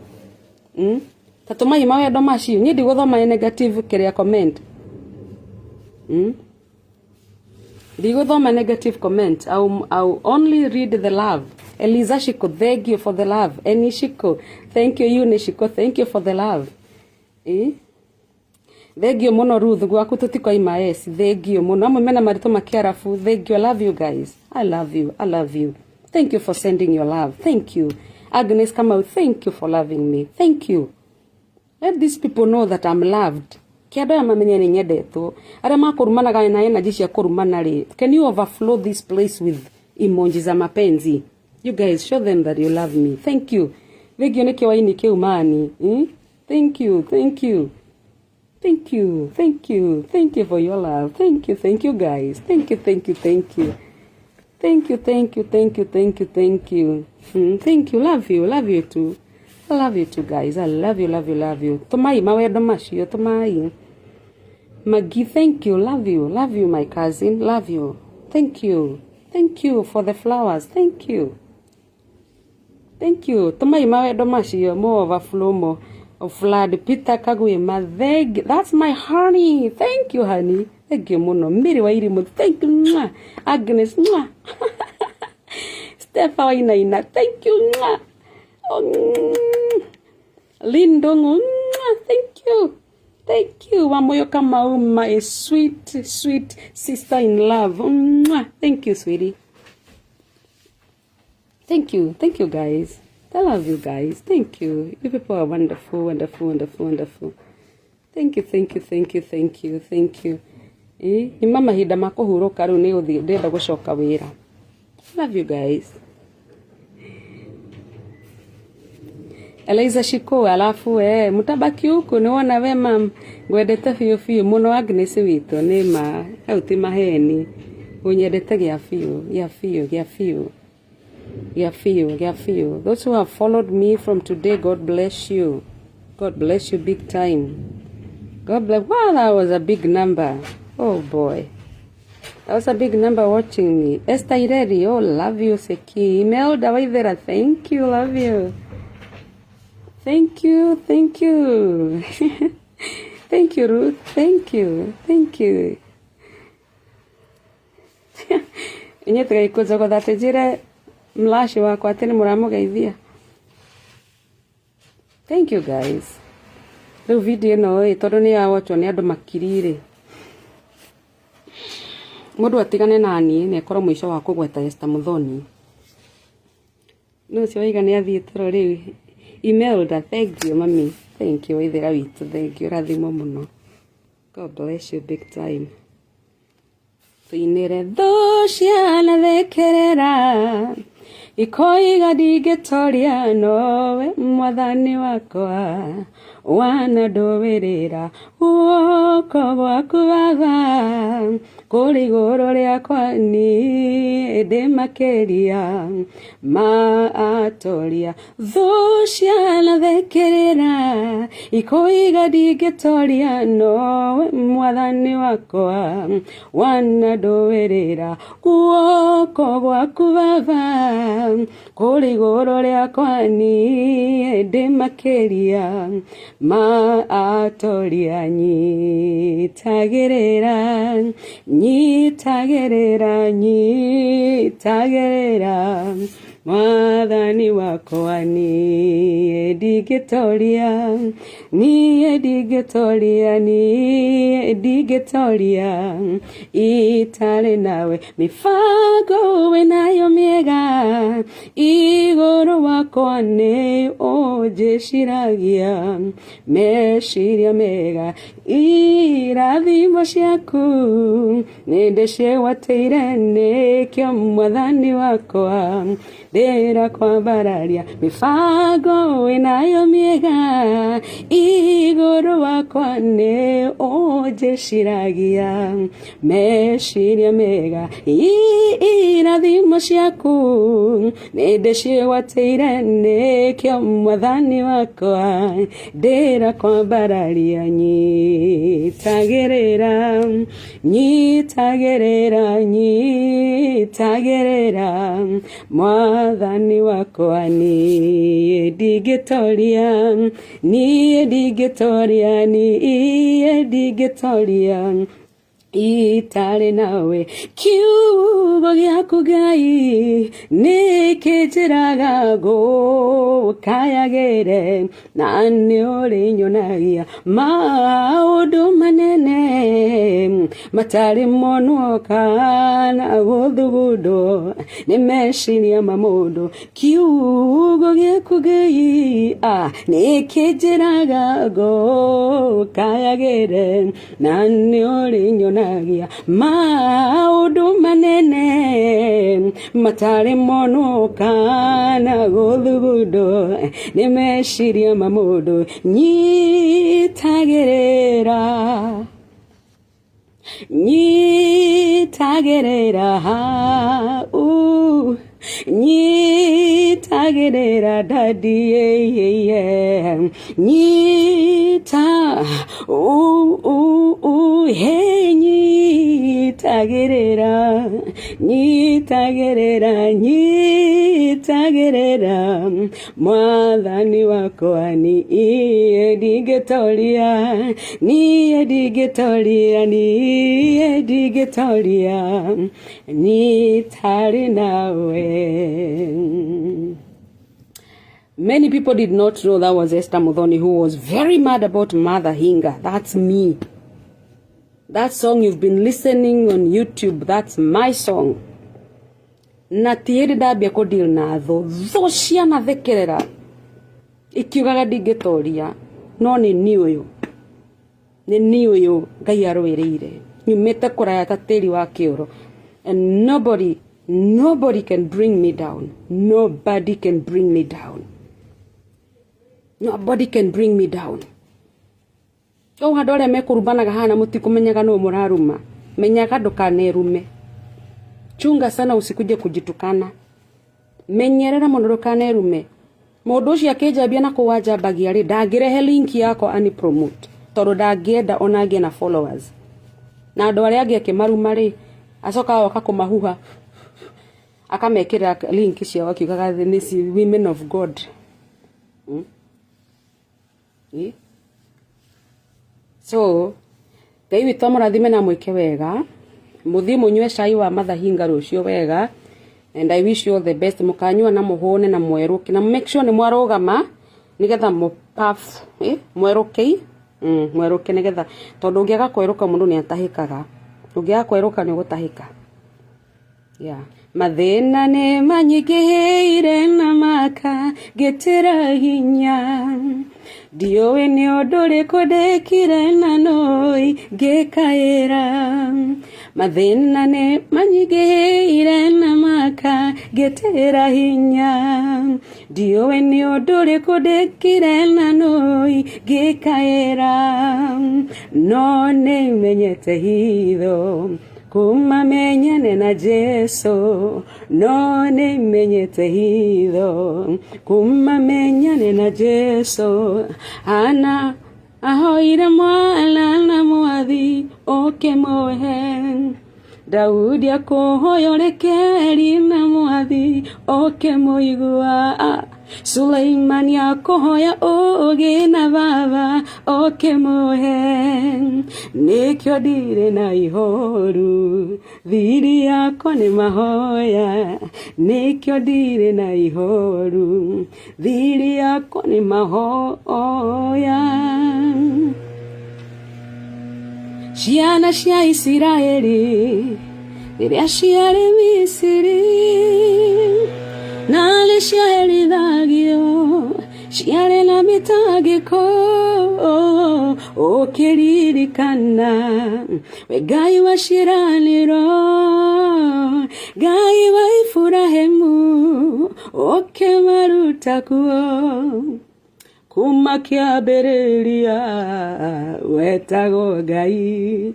Tatũmai mawendo macio. Niĩ ndigũthoma negative kĩrĩa comment. Ndigũthoma negative comment. I'll only read the love. Eliza Shiko, thank you for the love. Eni Shiko, thank you. Eunice Shiko, thank you for the love. Eh? Thank you mũno Ruth, gwaku tũtikoima yes. Thank you mũno. Amwe mena marĩtwa ma Kĩarabu. Thank you. I love you guys. I love you. I love you. Thank you for sending your love. Thank you. Agnes Kamau, thank you for loving me. Thank you. Let these people know that I'm loved. Kĩ andũ aya mamenye nĩ nyendetwo. Arĩa makũrumanaga na energy cia kũrumana rĩ, can you overflow this place with emoji za mapenzi? You guys show them that you love me. Thank you. Thank you nĩ kĩwaini kĩu mani. Thank you. Thank you. Thank you. Thank you. Thank you for your love. Thank you. Thank you guys. Thank you. Thank you. Thank you. Thank you, thank you, thank you, thank you, thank you. Thank you, love you, love you too. I love you too, guys. I love you, love you, love you. Tumai mawendo macio, tumai. Maggie, thank you, love you, my cousin, love you. Thank you. Thank you for the flowers. Thank you. Thank you. Tumai mawendo macio, more overflow, more flood. Peter Kagwema, thank you. That's my honey. Thank you, honey. Thank you mũno. Mary Wairimu, thank you. Mwah. Agnes, mwah. Stepha Wainaina, thank you. Mwah. Oh, Lindongo, mwah. Thank you. Thank you. Wamoyo Kamau, my sweet, sweet sister in love. Mwah. Thank you, sweetie. Thank you. Thank you, guys. I love you guys. Thank you. You people are wonderful, wonderful, wonderful, wonderful. Thank you, thank you, thank you, thank you, thank you. Eh, nyuma mahinda ma kũhurũka rĩu nĩ gũthiĩ ndĩrenda gũcoka wĩra. Love you guys. Eliza Shiko, alafu mtabaki huku niwona we mam ngwendete biũ biũ mũno. Agnes witũ nĩ ma hau ti maheni. Unyendete gĩa biũ, gĩa biũ, gĩa biũ, gĩa biũ, gĩa biũ. Those who have followed me from today, God bless you. God bless you big time. God bless. Wow, that was a big number. Oh boy. That was a big number watching me. Esther Ireri, oh, love you, Seki. Imelda Waithera, thank you, love you. Thank you, thank you. Thank you, Ruth. Thank you, thank you. Inyuĩ tigai kũnjogotha atĩ njĩre mlashi wakwa atĩ nĩ mũramũgeithia. Thank you guys. Rĩu video ĩno ĩ tondũ nĩ yawatchwo nĩ andũ makiri rĩ, mũndũ atigane na niĩ na ĩkorwo mũico wa kũgweta Esther Muthoni. Nũ ũcio waiga nĩ athiĩ toro rĩu? Imelda, thank you mami. Thank you Waithera witũ, thank you, rathimwo mũno. God bless you big time. Tuinĩre thũ cianathekerera ikoiga ndingĩtoria, nowe mwathani wakwa wanandũĩrĩra. Guoko gwaku Baba kũrĩ igũrũ rĩakwa, niĩ ndĩ makĩria ma atoria. Thũ cianathekerera ikoiga ndingĩtoria, nowe mwathani wakwa wanandũĩrĩra. Guoko gwaku Baba kũrĩ igũrũ rĩakwa, niĩ ndĩ makĩria ma atoria. Nyitagĩrĩra, nyitagĩrĩra, nyitagĩrĩra mwathani wakwa, niĩ ndingĩtoria, niĩ ndingĩtoria, niĩ ndingĩtoria itarĩ nawe. Mĩbango wĩnayo mĩega igũrũ wakwa, nĩ ũnjĩciragia meciria mega. Irathimo ciaku nĩ ndĩciĩgwatĩire, nĩkĩo mwathani wakwa ndĩra kwambararia. Mĩbango wĩnayo mĩega igũrũ wakwa, nĩ ũnjĩciragia meciria mega. Irathimo ciaku nĩ ndĩciĩgwatĩire, nĩkĩo mwathani wakwa ndĩra kwambararia. Nyitagĩrĩra, nyitagĩrĩra, nyitagĩrĩra mwathani wakwa, niĩ ndingĩtoria, niĩ ndingĩtoria, niĩ ndingĩtoria itarĩ nawe. Kiugo gĩaku Ngai nĩ kĩnjĩraga ngũkayagĩre, na nĩ ũrĩnyonagia maũndũ manene matarĩ monwo kana gũthugundwo nĩ meciria ma mũndũ. Kiugo gĩaku Ngai nĩ kĩnjĩraga ngũkayagĩre, na nĩ ũrĩnyonagia maũndũ manene matarĩ monwo kana gũthugundwo nĩ meciria ma mũndũ. Nyitagĩrĩra, nyitagĩrĩra, nyitagĩrĩra daddy, yeah. Nyita, hey, nyitagĩrĩra, nyitagĩrĩra, nyitagĩrĩra mwathani wakwa, niĩ ndingĩtoria, niĩ ndingĩtoria, niĩ ndingĩtoria nitarĩ nawe. Many people did not know that was Esther Muthoni, who was very mad about Mother Hinga. That's me. That song you've been listening on YouTube, that's my song. Na ti hĩndĩ ndambia kũ deal na thũ, thũ cianathekerera ikiugaga ndingĩtoria, no nĩ niĩ ũyũ, nĩ niĩ ũyũ Ngai arũĩrĩire, nyumĩte kũraya ta tĩri wa kĩoro, and nobody, nobody can bring me down. Nobody can bring me down. Nobody can bring me down. Kau andũ arĩa mekũrumanaga haha na mũtikũmenyaga nũ mũraruma, menyaga ndũkanerume. Chunga sana usikuje kujitukana. Menyerera muno ndukanerume. Mundu ucio akinjambia na kuu wanjambagia ri, ndangĩrehe link yakwa ani promote, tondu ndangĩenda ona agĩe na followers. Na andũ arĩa angĩ akĩmaruma rĩ, acoka agoka kũmahuha, akamekĩrĩra link ciao akiugaga nĩ women of God. Eh? So Ngai witũ amũrathime na mwĩke wega. Mũthiĩ mũnyue cai wa mathahinga rũciũ wega, and I wish you all the best. Mũkanyua na mũhũne na mwerũke, na make sure nĩ mwarũgama nĩgetha mũpuff, eh? Mwerũkei, mwerũke nĩgetha, tondũ ũngĩaga kwerũka mũndũ nĩ atahĩkaga. Ũngĩaga kwerũka nĩ ũgũtahĩka. Yeah. Mathĩna nĩ manyingĩhĩire na maka ngĩtĩra hinya, ndiũĩ nĩ ũndũ ũrĩkũ ndĩkire na nũi ngĩkaĩra. Mathĩna nĩ manyingĩhĩire na maka ngĩtĩra hinya, ndiũĩ nĩ ũndũ ũrĩkũ ndĩkire na nũi ngĩkaĩra. No nĩ menyete hitho kuma menyane na Jesu, no nĩ menyete hitho kuma menyane na Jesu. Ana ahoire mwana na mwathi ũkĩmũhe, Daudi akũhoya ũrekeri na mwathi ũkĩmũigua, Suleimani akũhoya ũũgĩ na baba ũkĩmũhe. Nĩkĩo ndirĩ na ihoru, thiri yakwa nĩ mahoya. Nĩkĩo ndirĩ na ihoru, thiri yakwa nĩ mahoya. Ciana cia Isiraeli rĩrĩa ciarĩ Misiri na nĩ ciaherithagio, ciarĩ na mĩtangĩko, ũkĩririkana we Ngai wa ciĩranĩro, Ngai wa Iburahĩmu, ũkĩmaruta kuo. Kuma kĩambĩrĩria wetagwo Ngai,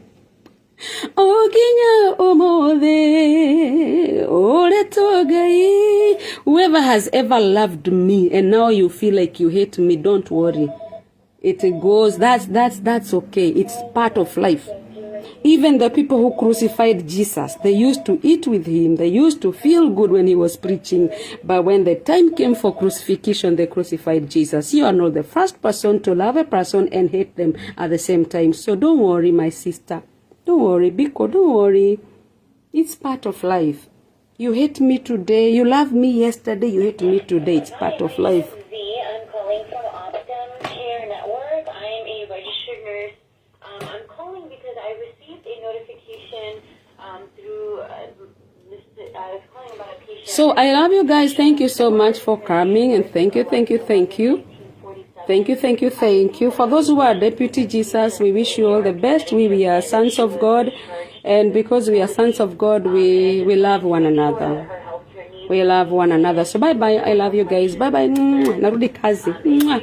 o nginya ũmũthĩ ũretwo Ngai. Whoever has ever loved me and now you feel like you hate me, don't worry, it goes. That's okay, it's part of life. Even the people who crucified Jesus, they used to eat with him. They used to feel good when he was preaching. But when the time came for crucifixion, they crucified Jesus. You are not the first person to love a person and hate them at the same time. So don't worry, my sister. Don't worry, Biko, don't worry. It's part of life. You hate me today. You love me yesterday. You hate me today. It's part of life. Z. I'm calling from Optum Care Network. I'm a registered nurse. I'm calling because I received a notification through. I was calling about a patient. So I love you guys. Thank you so much for coming. And thank you, thank you, thank you. Thank you, thank you, thank you. For those who are Deputy Jesus, we wish you all the best. We are sons of God. And because we are sons of God, we love one another. Her healthcare needs. We love one another. So bye bye. I love you guys. Bye bye. Narudi kazi. Mwah.